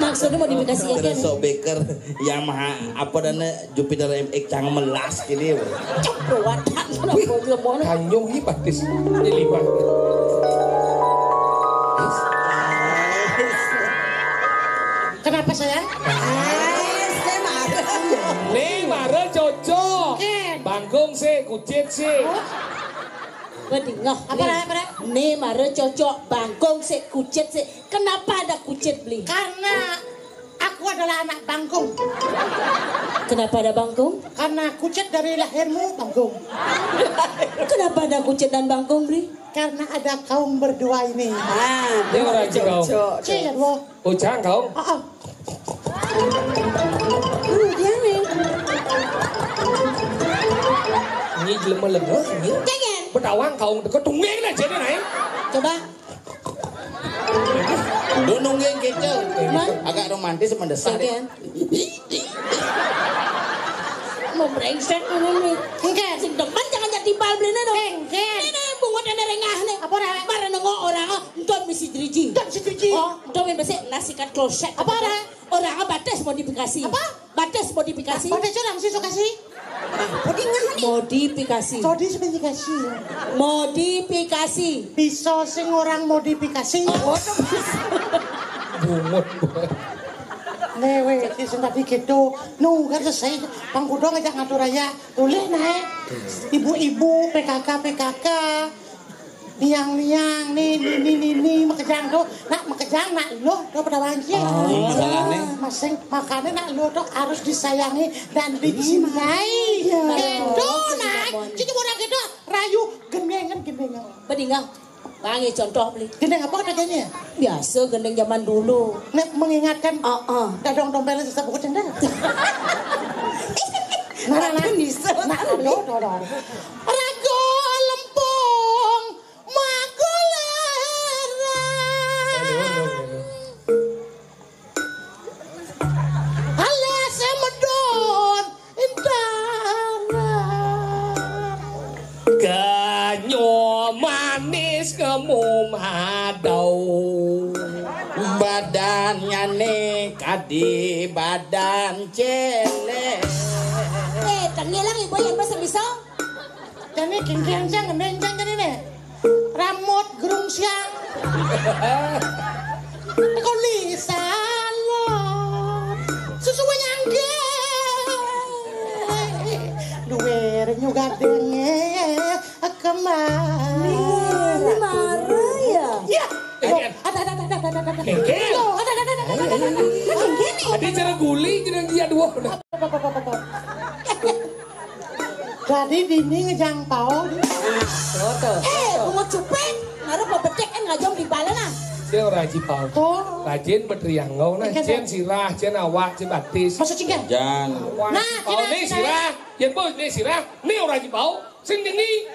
Maksudnya modifikasi ya, terus kan? Sok beker Yamaha apa dana Jupiter M X cang melas gini. Cok, wadah. Wih, kanyung ini batis. Ini lima. Kenapa sayang? Nih, mara cocok. Bangkung sih, kucit sih. Bedingoh. Apa, apa? Nih, mara cocok bangkung sih, kucit sih. Kenapa ada kucit, Bli? Karena aku adalah anak bangkung. Kenapa ada bangkung? Karena kucit dari lahirmu bangkung. Kenapa ada kucit dan bangkung, Bli? Karena ada kaum berdua ini. Ah, dia orang cocok. Iya, loh. Ujang kaum. Ah, ah. Rugi ané. Ini jelema lemah ini. Cengeng. Betawang kaung teka tungguin aja deh naik. Coba. Lu nungguin gitu. Emang? Agak romantis mendesak deh. Cengeng. Mau brengsek ini nih. Enggak. Sing demen jangan jadi timbal belinya dong. Enggak. Ini bungut ada rengah nih. Apa rengah? Marah nengok orang, oh, entah misi driji. Entah misi driji. Oh, entah main besik nasi kat kloset. Apa rengah? Orang batas modifikasi. Apa? Batas modifikasi. Batas orang sih suka sih. Modifikasi. Modifikasi. Modifikasi. Bisa sing orang modifikasi. Oh, bungut. Newe, sing tadi gitu. Nu, kan selesai. Pangkudong aja ngatur aja. Tulis naik. Ibu-ibu, P K K, P K K. Niang-niang, ni, ni, ni, ni, ni, makejang tu. Nak makejang, nak luh tu pada banjir. Oh, masalah ni. Masing, makanya nak luh tu harus disayangi dan dicintai. Iya. Gitu, nak. Cucu orang gitu, rayu, gendengan, gendengan. Bedinga. Bang, ya contoh beli. Gendeng apa katanya? Biasa gendeng zaman dulu. Nak mengingatkan. Ah, ah. Dadong dompelnya sesat buku cendera. Nah, nah, nah. Bisa. Nah, aduh, aduh, aduh. Rago lempung magoleran. Alas medon intaran. Ganyo manis kemu madau. Badannya nih kadi badan celek. Eh, tengilang ibu yang bisa bisa. Jani kingkiang siang ngendeng jang jani ne. Ramut gerung siang. Koli salon. Susu nyangge. Duwe renyu gadenge. Kemana? Ini marah ya? Ya. Eh, ada, ada, ada, ada, ada, ada. Kengkeng. Loh, ada, ada, ada, ada, ada, ada, ada. Kengkeng nih. Tadi cara guling jeneng dia dua. Jadi dini ngejang pau. Tuh, tuh. Eh, bungut cupek. Ngaruh pebedek kan ngajong di bala nah. Dia orang Haji Pau. Tuh. Rajin betrianggau nah. Iya, cen sirah, cen awak, cen batis. Masuk cinggan. Jan. Nah, Pau kira-kira. Ni sirah. Yen bos ni sirah. Ni orang Haji Pau. Sing dini.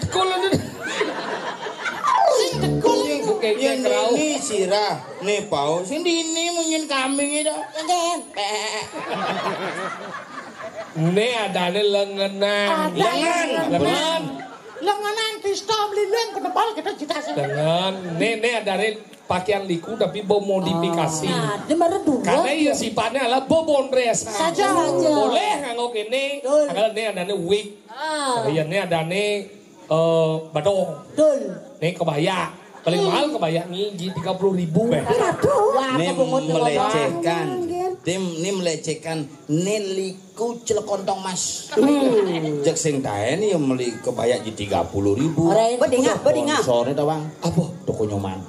Kalau ni. Sing tekul. Bukan yen kerau. Ni sirah. Ni Pau. Sing dini mungkin kambing itu. Kengkeng. Pek. Né adané lengenan. Ada lengan. Lengan. Lengenan pistol melilin ke depan kita cita sih. Lengan. Né, né adané pakaian liku tapi bau modifikasi. Nah, dia baru dua. Karena iya sifatnya adalah bebondres. Saja. Boleh nganggo kéné. Betul. Karena né adané wig. Ah. Karena iya né adané eh, badong. Betul. Né kebaya. Paling mahal kebaya ni di tiga puluh ribu. Aduh. Wah, ini melecehkan. Tim ini melecehkan. Né liku celekontong mas. Hmm. Jek sing taen ya meli kebaya di tiga puluh ribu. Bedinga, bedinga. Sponsornya tawang. Apa? Toko Nyoman.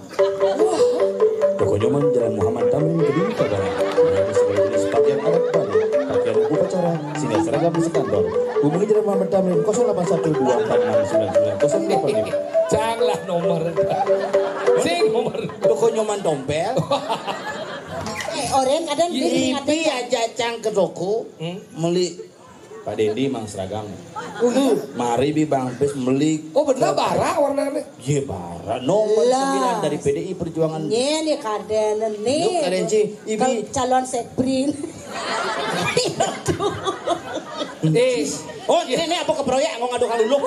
Toko Nyoman Jalan Muhammad Tamrin Kediri Kagara. Melayani segala jenis pakaian adat Bali, pakaian upacara, sehingga seragam sekantor. Hubungi Jalan Muhammad Tamrin kosong delapan satu dua empat enam sembilan sembilan kosong delapan lima. Janganlah nomor. Sing nomor. Toko Nyoman Tompel. Eh, orang kadang dia ingat. Ipi aja cang ke toko, hmm? Meli Pak Dendi mang seragam. Mari bi Bang Pis meli. Oh, bener, bara warnanya. Iya, bara. Nomor sembilan dari P D I Perjuangan. Nyén ya kadén né. Yuk, kadén, Ci. Ibi. Calon sekbrin. Eh. Oh, ini, ini apa keproyek mau ngadu kaluluk?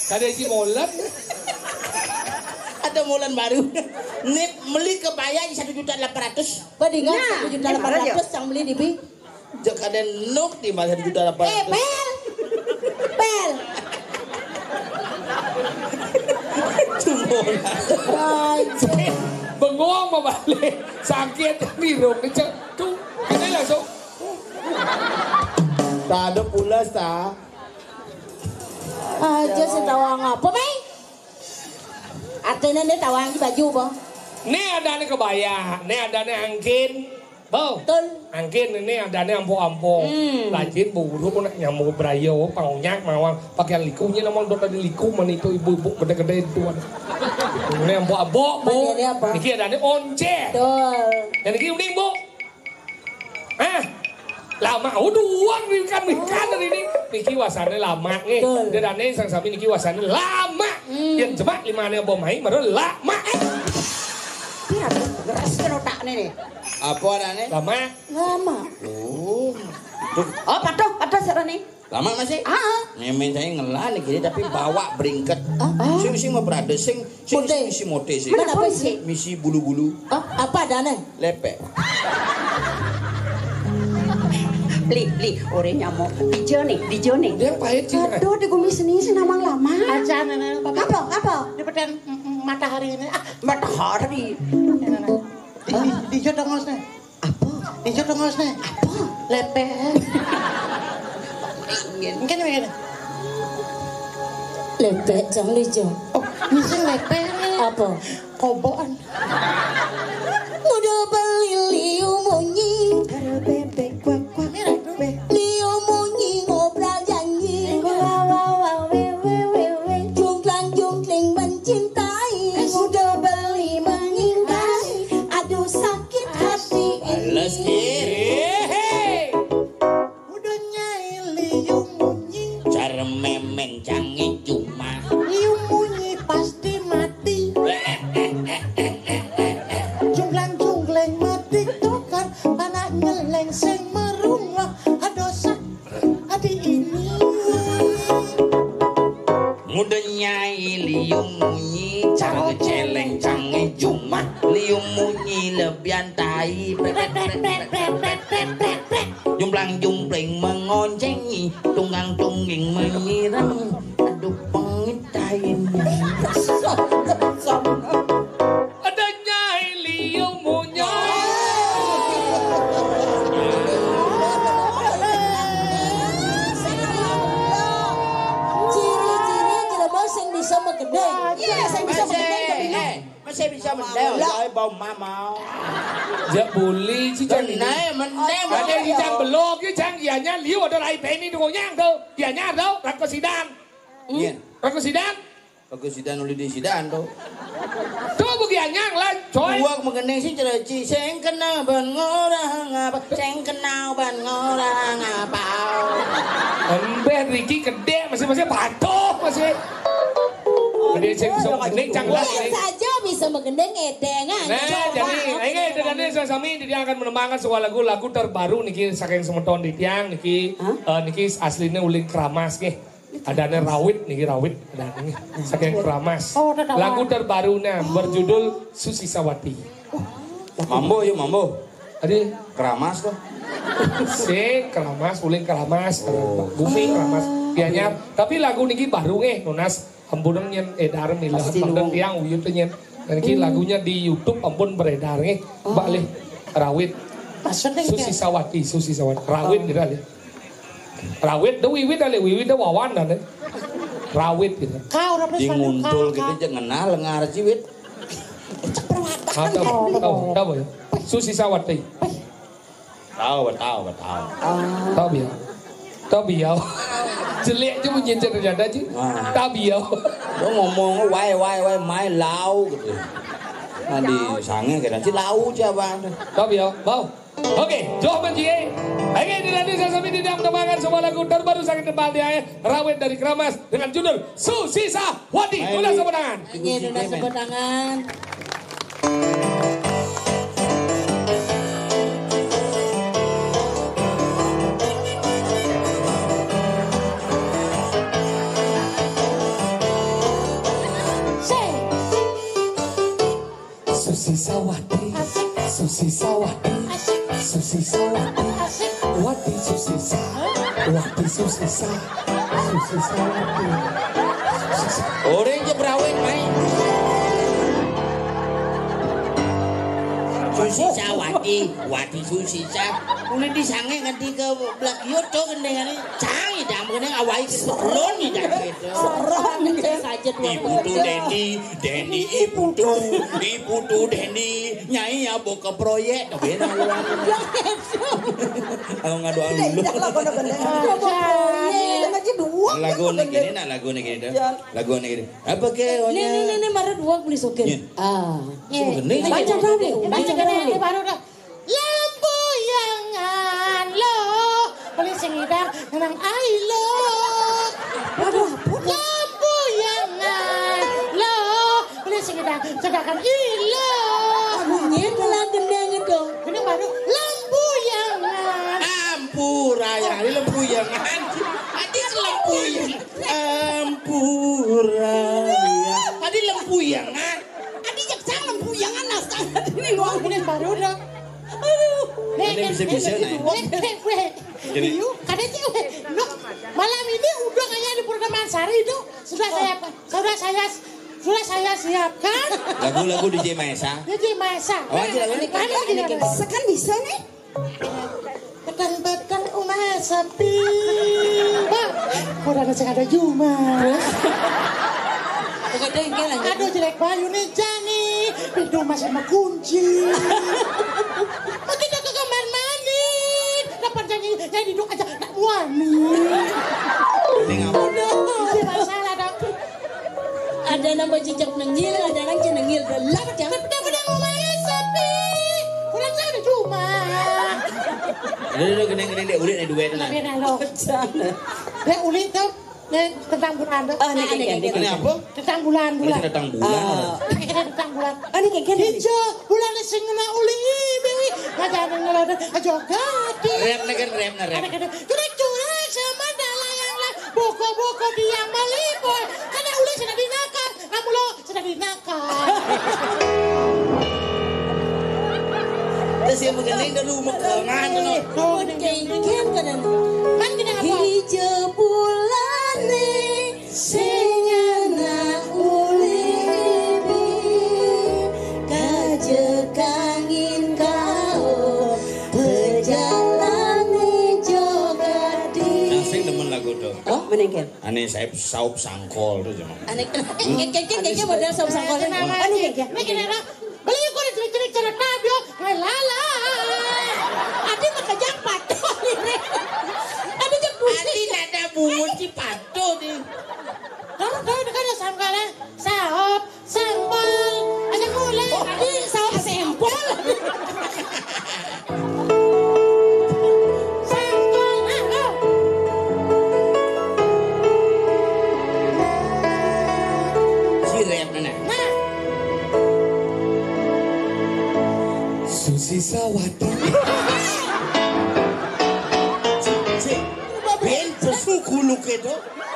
Kadén Ci Molen. Ada Molen baru. Nih, meli kebaya di satu juta delapan ratus. Bedinga, nah, satu juta delapan ratus yang beli di bi. Jek ada nuk di masa juta delapan ratus. Eh, pel. Pel. Cuma. Bengong mau balik. Sakit di rok kecil. Tuh, ini langsung. Tak ada pulas, tak. Aja sih tawang apa, Mei? Artinya ini tawang di baju apa? Ini ada nih kebaya, ini ada nih angkin. Bau. Betul. Angkin ini adané ampo-ampo. Hmm. Lajin buru pun nak nyambung berayo, pangunyak mawang, pakaian liku, nyén namung dot tadi liku, man itu ibu-ibu gedé-gedé itu. Ini empuk-empuk, Bu. Mandiri apa? Niki adane once. Betul. Dan niki uning, Bu. Eh, lama uduan wikan-wikan dari ini. Niki wasane lama nggih. Betul. Dadane sang sami niki wasane lama. Hmm. Yen jemak limane apa mai mara lama. Eh. Pira, Bu? Ngeres kena otakne nih. Apa arane? Lama. Lama. Oh. Oh, patuh, patuh sarane. Lama masih? Ah. Ngemen saya ngelah nih gini tapi bawa beringket. Ah, ah. Sing sing mau berada sing sing Mode. Sing misi mode sih. Mana Kenapa polisi? Sih? Misi bulu-bulu. Ah, apa adane? Lepek. Beli, beli, ore nyamuk. Dijo nih, dijo nih. Dia pahit sih. Aduh, di gumi seni sih namang lama. Aja, Nenek. Apa? Apa? Di peten, mm, mm, matahari ini. Ah, matahari. Di, di, dijo dong, Mas, nih. Apa? Dijo dong, Mas, nih. Apa? Lepek. Mungkin, mungkin. Lepek, jangan dijo. Oh, mungkin lepek. Apa? Kobokan. Udah beli liu munyi. Ada bebek kuak kuak bebek. Liu munyi ngobrol janji. Wow wow wow we we we we. Jungklang jungkling mencintai. Udah beli mengintai. Aduh sakit hati ini. Males, Kir. Hehe. Udah nyai liu munyi. Cara memen canggih cuma. Liu munyi pasti mati. Jungklang jungkling mati tokan. Anak nyeleng sing merungok. Adoh sak adi ini. Muda nyai liu munyi cara celeng cange jumah liu munyi lebihan tai. Jumplang jumpling mengoncengi tunggang tungging menyiram. Aduh pengitain. Ada nyai liu munyi. Ciri-ciri jelema sing bisa megendeng. Iya, sing bisa megendeng. Eh, masih bisa mendel. Lah, bau mamau. Jak buli ci jan ini. Meneh, meneh. Ada di jam belok, ki jang dianya liu ada rai beni tu nyang tu. Dianya tu, rako sidan. Iya. Rako sidan. Bagus sidan uli di sidan to. Tuh bugi anyang lah, coy. Gua mengenai si cereci, sing kena ban ngorang apa, sing kena ban ngorang apa. Embeh Riki gede masih masih patuh masih. Gede sing bisa mengening cang lah. Biasa aja bisa mengening edengan. Nah, jadi ini dadane sami dia akan menembangkan sebuah lagu lagu terbaru niki saking semeton di tiang niki eh, niki aslinya uling keramas nggih. Adane rawit niki rawit adane saking Keramas. Oh, tetep. Lagu terbarunya berjudul Susi Sawati. Mambo ya mambo. Adi Keramas tuh. Si Keramas, uling Keramas, bumi Keramas. Gianyar. Tapi lagu niki baru nggih nunas ampun nyen edar milih Pasti tentang nunggu. Tiang uyut nyen. Dan niki lagunya di YouTube ampun beredar nggih. Mbak Lih rawit. Maksudnya Susi Sawati, Susi Sawati. Rawit gitu aja. Rawit da wiwit ale wiwit da wawan da ne. Rawit gitu. Kau ora Di perlu nguntul kau, gitu kau. Jangan nah lengar ciwit. Tahu tahu tahu tahu ya. Susi Sawati. Tahu tahu tahu. Tahu ya. Tahu ya. Jelek aja punya cerita aja. Tahu ya. Lo ngomong wae wae wae mai lau gitu. Nah di sange kena si lau siapa? Tahu ya. Mau. Oke, Joh Menjie. Oke, di nanti saya sampai di dalam temangan semua lagu terbaru sangat tebal dia ya. Rawit dari Keramas dengan judul Susisa Wati. Ayo, Tulis di- tepuk tangan. Nggih, nunas tepuk tangan. Susi Sawati, Susi Sawati, Susi Sawati, Wati Susi Sa, Wati Susi Sa, Susi Sawati. Orang je berawet main. Susisa wati, wati susisa. Mulai di sange nganti ke blak yo to gendengane. Cang idam kene awai ke seron idam gitu. Seron. Saja tuh. Ibu tuh Dendi, Dendi ibu tuh, ibu tuh Dendi, nyai ya bawa ke proyek, tapi enak luar. Aku ngadu dulu. Tidak, tidak, lagu-lagu. Lagu ini, nah, lagu ini gini. Lagu ini gini. Apa ke? Nih, nih, nih, nih, marah dua beli sokir. Ah. Baca dulu, baca dulu. Baru dah. Lempuyangan lo, beli sing idang nang ai lo. Waduh, ampun. Lempuyangan lo, beli sing idang sedangkan ilo. Bunyi telah gendang itu. Ini baru lempuyangan. Ampura ya, ini lempuyangan. Tadi lempuyangan. Ampura ya. Tadi lempuyangan. Adi jak sang lempuyangan, nah, sang ini luang. Ini baru dah. Aduh. Ini bisa-bisa, nah. Weh, weh, weh. Jadi, yuk, kada sih, weh. Loh, malam ini udah kayak di Purnama Sari itu sudah saya, sudah saya, sudah saya siapkan. Lagu-lagu D J Maesa. D J Maesa. Oh, aja lagu ini. Ada gini, gini. Sekan bisa nih. Petang-petang rumah sepi. Pak, kurang sing ada Juma. Bukan dengkel aja. Aduh, jelek bayu nih, Jani. Pintu masih mengunci. Mau kita ke kamar mandi. Dapat Jani, jadi duduk aja, tak muani. Ini ngapa? Aduh, ini masalah dong. Ada nama jejak nengil, ada nang nengil gelap ya. Tapi dah udah mau main sepi. Kurang saya udah cuma. Udah, udah, gini, gini, dek, ulit nih, duet, nah. Tapi dah, lo. Dek, ulit tuh. Nih, tentang bulan tuh. Ah, ini kayak gini. Ini apa? Tentang bulan, bulan. Ini tentang bulan. Ah. Ini tentang bulan. Ah, ini kayak gini. Hijau, bulan sing kena uli, bewi. Ada yang ngelotok, ajo gati. Rap nih kan, rap nih, rap. Ada kena, curik-curik, sama dalayang lah. Boko-boko dia melipoy. Karena uli sudah dinakan. Kamu lo sudah dinakan. Terus yang mengenai dari rumah kengan, no. Mun kengken kanan. Kan kena apa? Hijau bulane sing ana uli, kajek angin kau, pejalane jogati. Nah, sing demen lagu tuh. Oh, menengken. Ane saip saup sangkol tuh, Jong. Ane, eh, kengken, kengken modal saup sangkol. Ane kengken. Ini kenapa? Beli aku ada cerik-cerik cara tabio. Hai, lala. Adi mah kejang patuh. Adi jang pusing. Adi nada bungut si patuh di. Kamu tahu kan ada sangkal, eh? Saup, sempol. Ada mulai. Adi saup sempol. Sangkol, ah, ah. Si rap mana? Nah. Susi Sawati. Cik, cik. Ben pesu kuluk itu.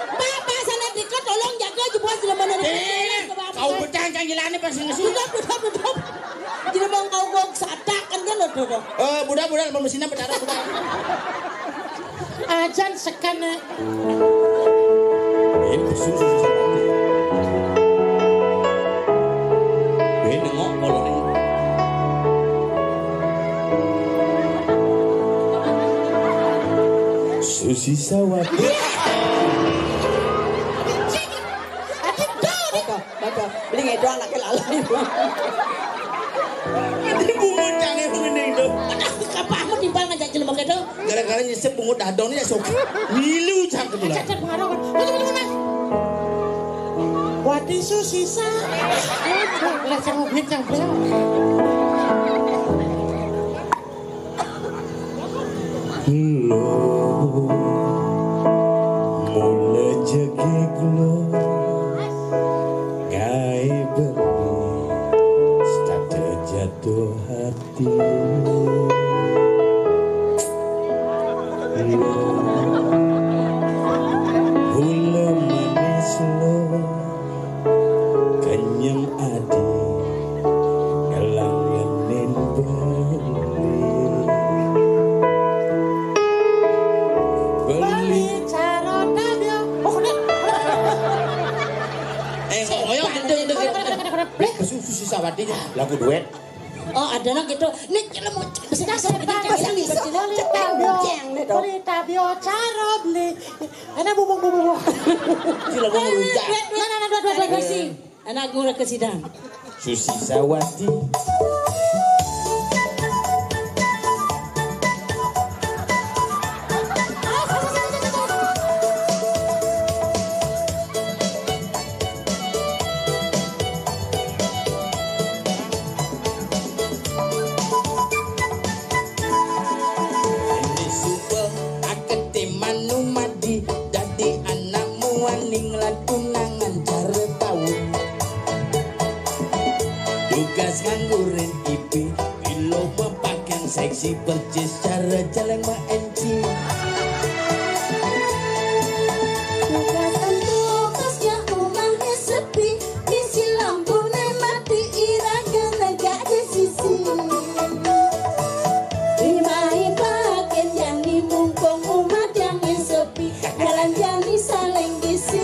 Bapak sana dikit tolong jaga jebos jelema dari. Eh, kau betah janjilannya pas ngesu. Tutup, tutup, tutup. Jelema kau gok sadak kan kan lo tuh. Eh, budak-budak mau mesinnya berdarah budak. Ajan sekana. Ini susu. Ini nengok kalau ini. Susi Sawati. Baca, baca. Beli ngedo anaknya lalai. Ini bungut jangan begini itu. Apa aku timpal ngajak jelema gitu? Gara-gara nyisep bungut dadong ya sok. Milu cang kebetulan. Cacat pengaruh. Betul betul benar. Wati susisa. Lah cang ubin cang bel. Lo mula jegeg lo ngai beli start jatuh hati. Lo gula manis lo kenyang adi ngelangenin beli. Beli. Beli cara tabio. Oh, kena. Eh, kok ngoyong gendeng, gendeng, gendeng. Kena, kena, kena, kena. Bleh. Susu, susu sawati, lagu duet. Oh, ada nang gitu. Nek, kalau mau sedang saya bikin, saya bisa. Beli tabio, beli tabio, cara beli. Enak bubuk-bubuk. Sila mau ngerujak. Nah, nah, nah, dua, dua, dua, dua, sih. Anak gua ke sidang. Susi Sawati. Ini suba akete manu madi, dadi anak muaning latunangan cara tau. Tugas nganggurin ipi, bilo mepakang seksi percis cara jalan ma enci. Tugas entuk, tugas ya umahnya sepi, bisi lampune mati, ira kena gak di sisi. Imai paken jani mumpung umat yang sepi, jalan jani saling bisi.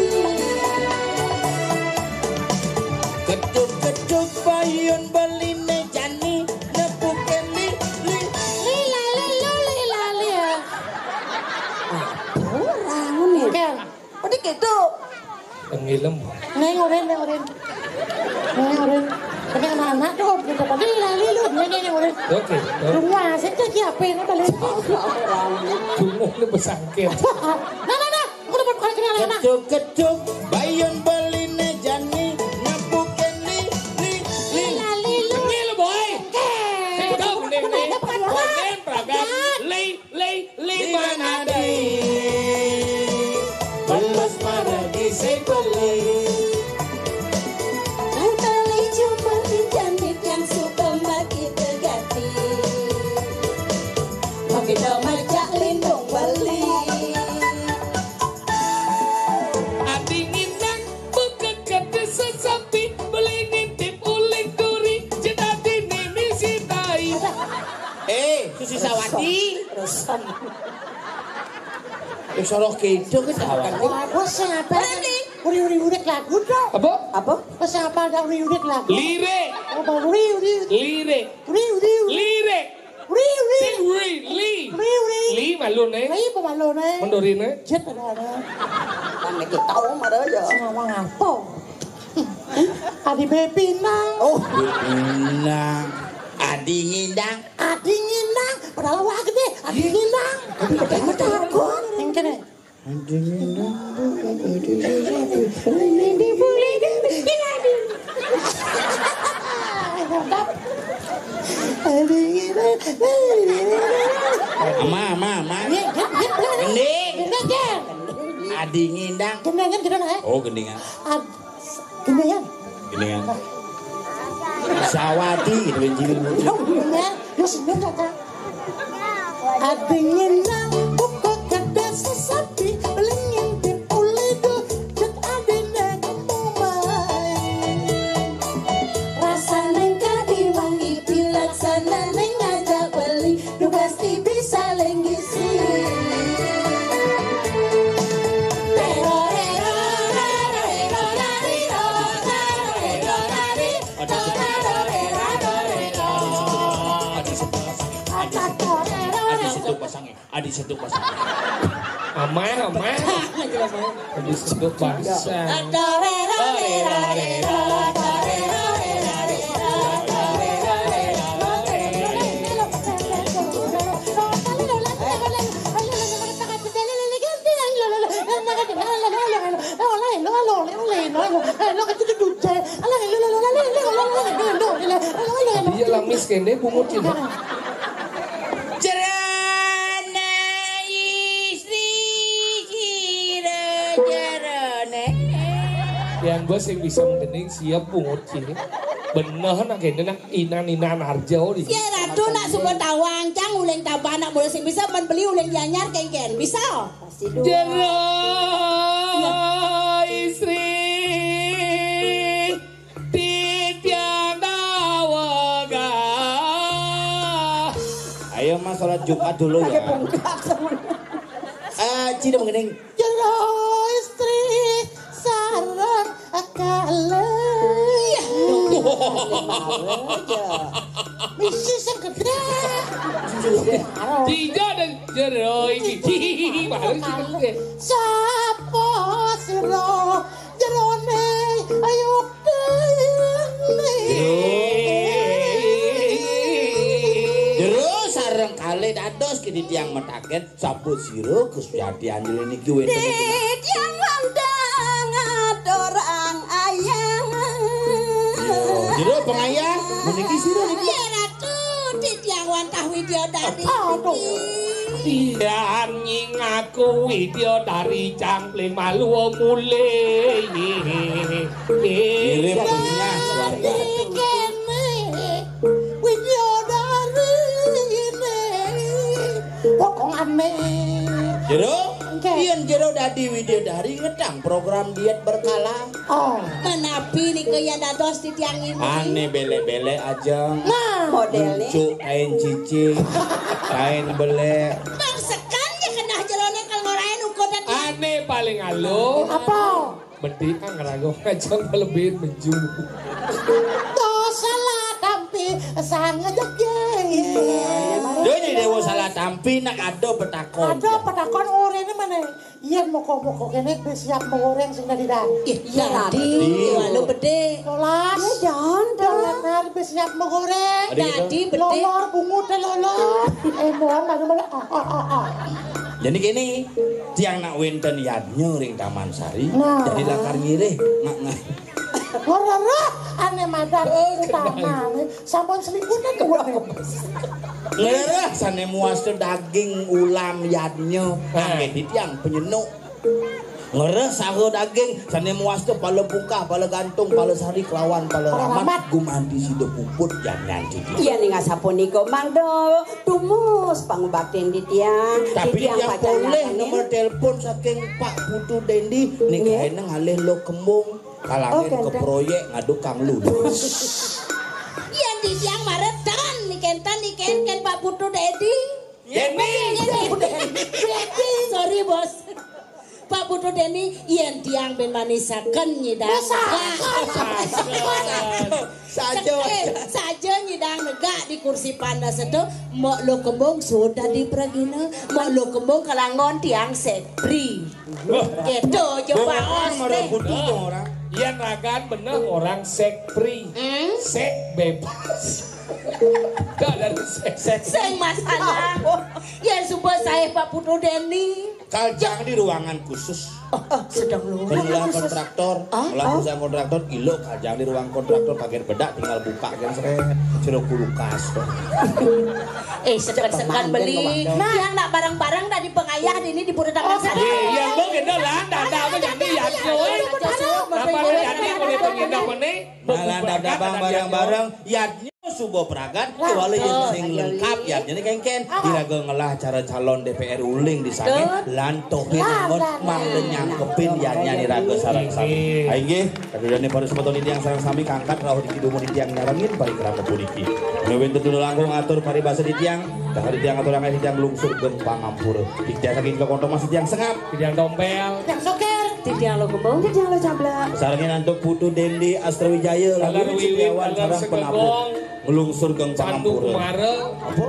Ketuk-ketuk payun beline jani, nepukin li, li. Lila, lilu, lila, lia. Apa orang ni? Kan. Udah gitu. Tengilem. Neng oren, neng oren. Neng oren. Kena anak-anak tuh, gitu. Kok lila, lilu, neng, neng, neng oren. Oke. Rumah, saya tuh siapa yang balik? Cunguh ni besangkir. Nah, nah, nah. Aku dapat bukan kenal anak. Ketuk-ketuk, bayun beline jani, nepukin li, li, li. Lila, lilu. Tengil, boy. Oke. Ketuk, neng, neng. Onen, pragan, li. Li, li, manadai. Belas maragi si beli. Tali cuma di jandit yang suka maki tegati. Makin majak lindung beli. Adi ngindang buka kata sesapi, beli ngintip uling duri, jedadi nini si tai. Eh, Susi Sawati. Resem. Eh, soroh gitu ketawa. Wah, bos siapa? Uri-uri udik lagu dong. Apa? Apa? Bos siapa ada uri-udik lagu? Lirik. Oh, bang uri-uri. Lirik. Uri-uri. Lirik. Uri-uri. Sing uri, li. Uri-uri. Li malu ne. Li apa malu ne? Mendorine. Jet ada ada. Kan iki tau marah ya. Ngomong apa? Adi bepinang. Oh, bepinang. Adi ngindang. Adi ngindang. Padahal wah gede. Adi ngindang. Adi ngindang. Takut. Yang kene. Adi ngindang. Adi ngindang. Ini boleh kan? Ini adi. Adi ngindang. Ama, ama, ama. Iya, iya, iya. Gending. Gending, Jen. Adi ngindang. Gending, Jen, gending, eh. Oh, gendingan. Ad-, gendingan. Gendingan. Sawati gitu, Jen. Gendingan. Yo, senyum, Kakak. Adi ngindang, buka kedai sesapi, beli ngintip uledu, jet adi nang umai. Rasane kadi wangi, pilaksanane ngajak beli, dugas tibi saling gisi. Rero, rero, rero, rero, rari, ro, raro, rero, rari, ro, raro, rero, rero. Adi seduk pasangnya. Adi seduk pasangnya. Amah, amah. Adi seduk pasang. Dia lamis kene bungut cinta. Cerana istri sira cerana. Yang gue sing bisa mending siap bungut sini. Bener nak kene nak inan-inan arjo di. Ya ratu nak suka tawang cang uling tabah nak mulai sing bisa men beli uling janyar kengken. Bisa. Jero istri titiang dawega. Ayo Mas, sholat Jumat dulu ya. Eh, Cina mengening. Jero istri sareng kalih. Aja. Misi sing gedhe. Tiga dan jero iki. Baru sih gedhe. Sapa sira jerone ayo dene. Jero sareng kalih dados kini tiang metaken sapa sira Gus Yadi Anjli niki wenten. Tiang mandang aturang ayang. Iya, jero pengayah meniki sira niki. Ya Ratu, titiang wantah Widyadari. Aduh. Tiang nyingaku Widyadari cangpling maluwa mulih. Nggih, Pak Gusnya, swarga. Kene Widyadari ini pokokane. Jero, Nggih. Yen jero dadi Widyadari ngedang program diet berkala. Oh. Menapi nika yen dados titiang ini. Ane belek-belek aja. Nah. Modele. Muncuk kain cici, kain belek. Bang sekan ya kenah jerone kal ngorain ukur dadi. Ane paling aluh. Apa? Bedik kan ngerago ngajeng kelebihan meju. Tuh salah tampi sang ngejek ye. Yo, Nyi Dewa salah tampi nak ada petakon. Ada petakon orene mana? Yen moko-moko kene wis siap menggoreng sing dadi dah. Ih, iya, Dadi. Dadi. Iya, lho, Bedhe. Rolas. Ya, Jon, Jon. Rolas wis siap menggoreng. Dadi, Bedhe. Lolor, bungut, lolor. Eh, mohon, malu, malu. Ah, ah, ah, ah. Jadi kene, tiang nak wenten yadnya ring Taman Sari. Nah. Jadi lakar ngirih. Ngak, ngak. Ora roh, ane madan Oh, utama. Sampun selingkuhan kula. Ngerah sane muaste daging ulam yadnya. Nah. Kangge titiang penyenuk. Ngerah saha daging sane muaste pala bungkah, pala gantung, pala sari kelawan pala Pala ramat ramat. Gumanti sida puput jangan titiang. Iya ning asapunika mangda tumus pangubaktin titiang. Tapi titiang pacang poleh nyatane. Nomor telepon saking Pak Putu Dendi ning Nggih. Kaeneng alih lo kembung. Kalangin Oh, ke kenten. Proyek ngadu Kang Lulus. Yen titiang maretan niken ten niken ken Pak Putu Dedi. Yeni. Yeni. Sorry, Bos. Pak Putu Deni, yen tiang ben manisaken nyidang. Saja. Saja. Saja nyidang negak di kursi panda sedo, mok lo kembung sudah di pragina, mok lo kembung kalangon tiang sekpri. Wah. Gitu, coba Wong orang os marah deh. Butuh dong orang. Yen ragan bener orang sek free. Hmm? Sek bebas. Gak dari sek. Sek. Sing masalah. Yen suba sae Pak Putu Deni. Kaljang di ruangan khusus. Oh, oh, sedang lu. Pengelola kontraktor, ah, pengelola perusahaan kontraktor, ilo kaljang di ruang kontraktor, pakai bedak tinggal buka kan seret. Jero kulkas. Eh, sekan-sekan beli. Nah, yang nak barang-barang dari pengayah ini di Pura Tangan Sari. Iya, iya, lo kena lah, dah, dah, apa jadi ya, yo, eh. Apa jadi boleh pengindah mana? Nah, lah, dah, dah, bang, barang-barang, yadnya subo pragat, wala yang sing lengkap, yadnya ini kengken. Iraga ngelah cara calon D P R uling di sana, lan tohir ngot, mang lenyang kepin, yadnya iraga sarang sami. Ayo, nggih. Kadulane para semeton titiang sareng sami kangkat rauh niki dumun titiang nyarengin parikrama puniki. Menawi wenten tuna langkung atur paribasa titiang, dahar titiang atur angkah titiang lungsur geng pangampura. Titiang saking kekonto mas titiang sengap. Titiang tompel. Titiang soker. Titiang lo gembong. Titiang lo cablak. Sarengin antuk Putu Dendi Astra Wijaya, Lalu Lalu Wiwit, Setiawan, Lalu sareng Sekegong. Penabur. Nglungsur geng Santu pangampura. Kumara. Apa?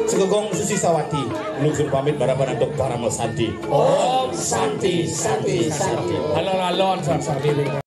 Sekegong Susi Sawati. Nglungsur pamit barapan antuk Parama Santi. Om Santi, Santi, Santi. Alon-alon, sasar diri.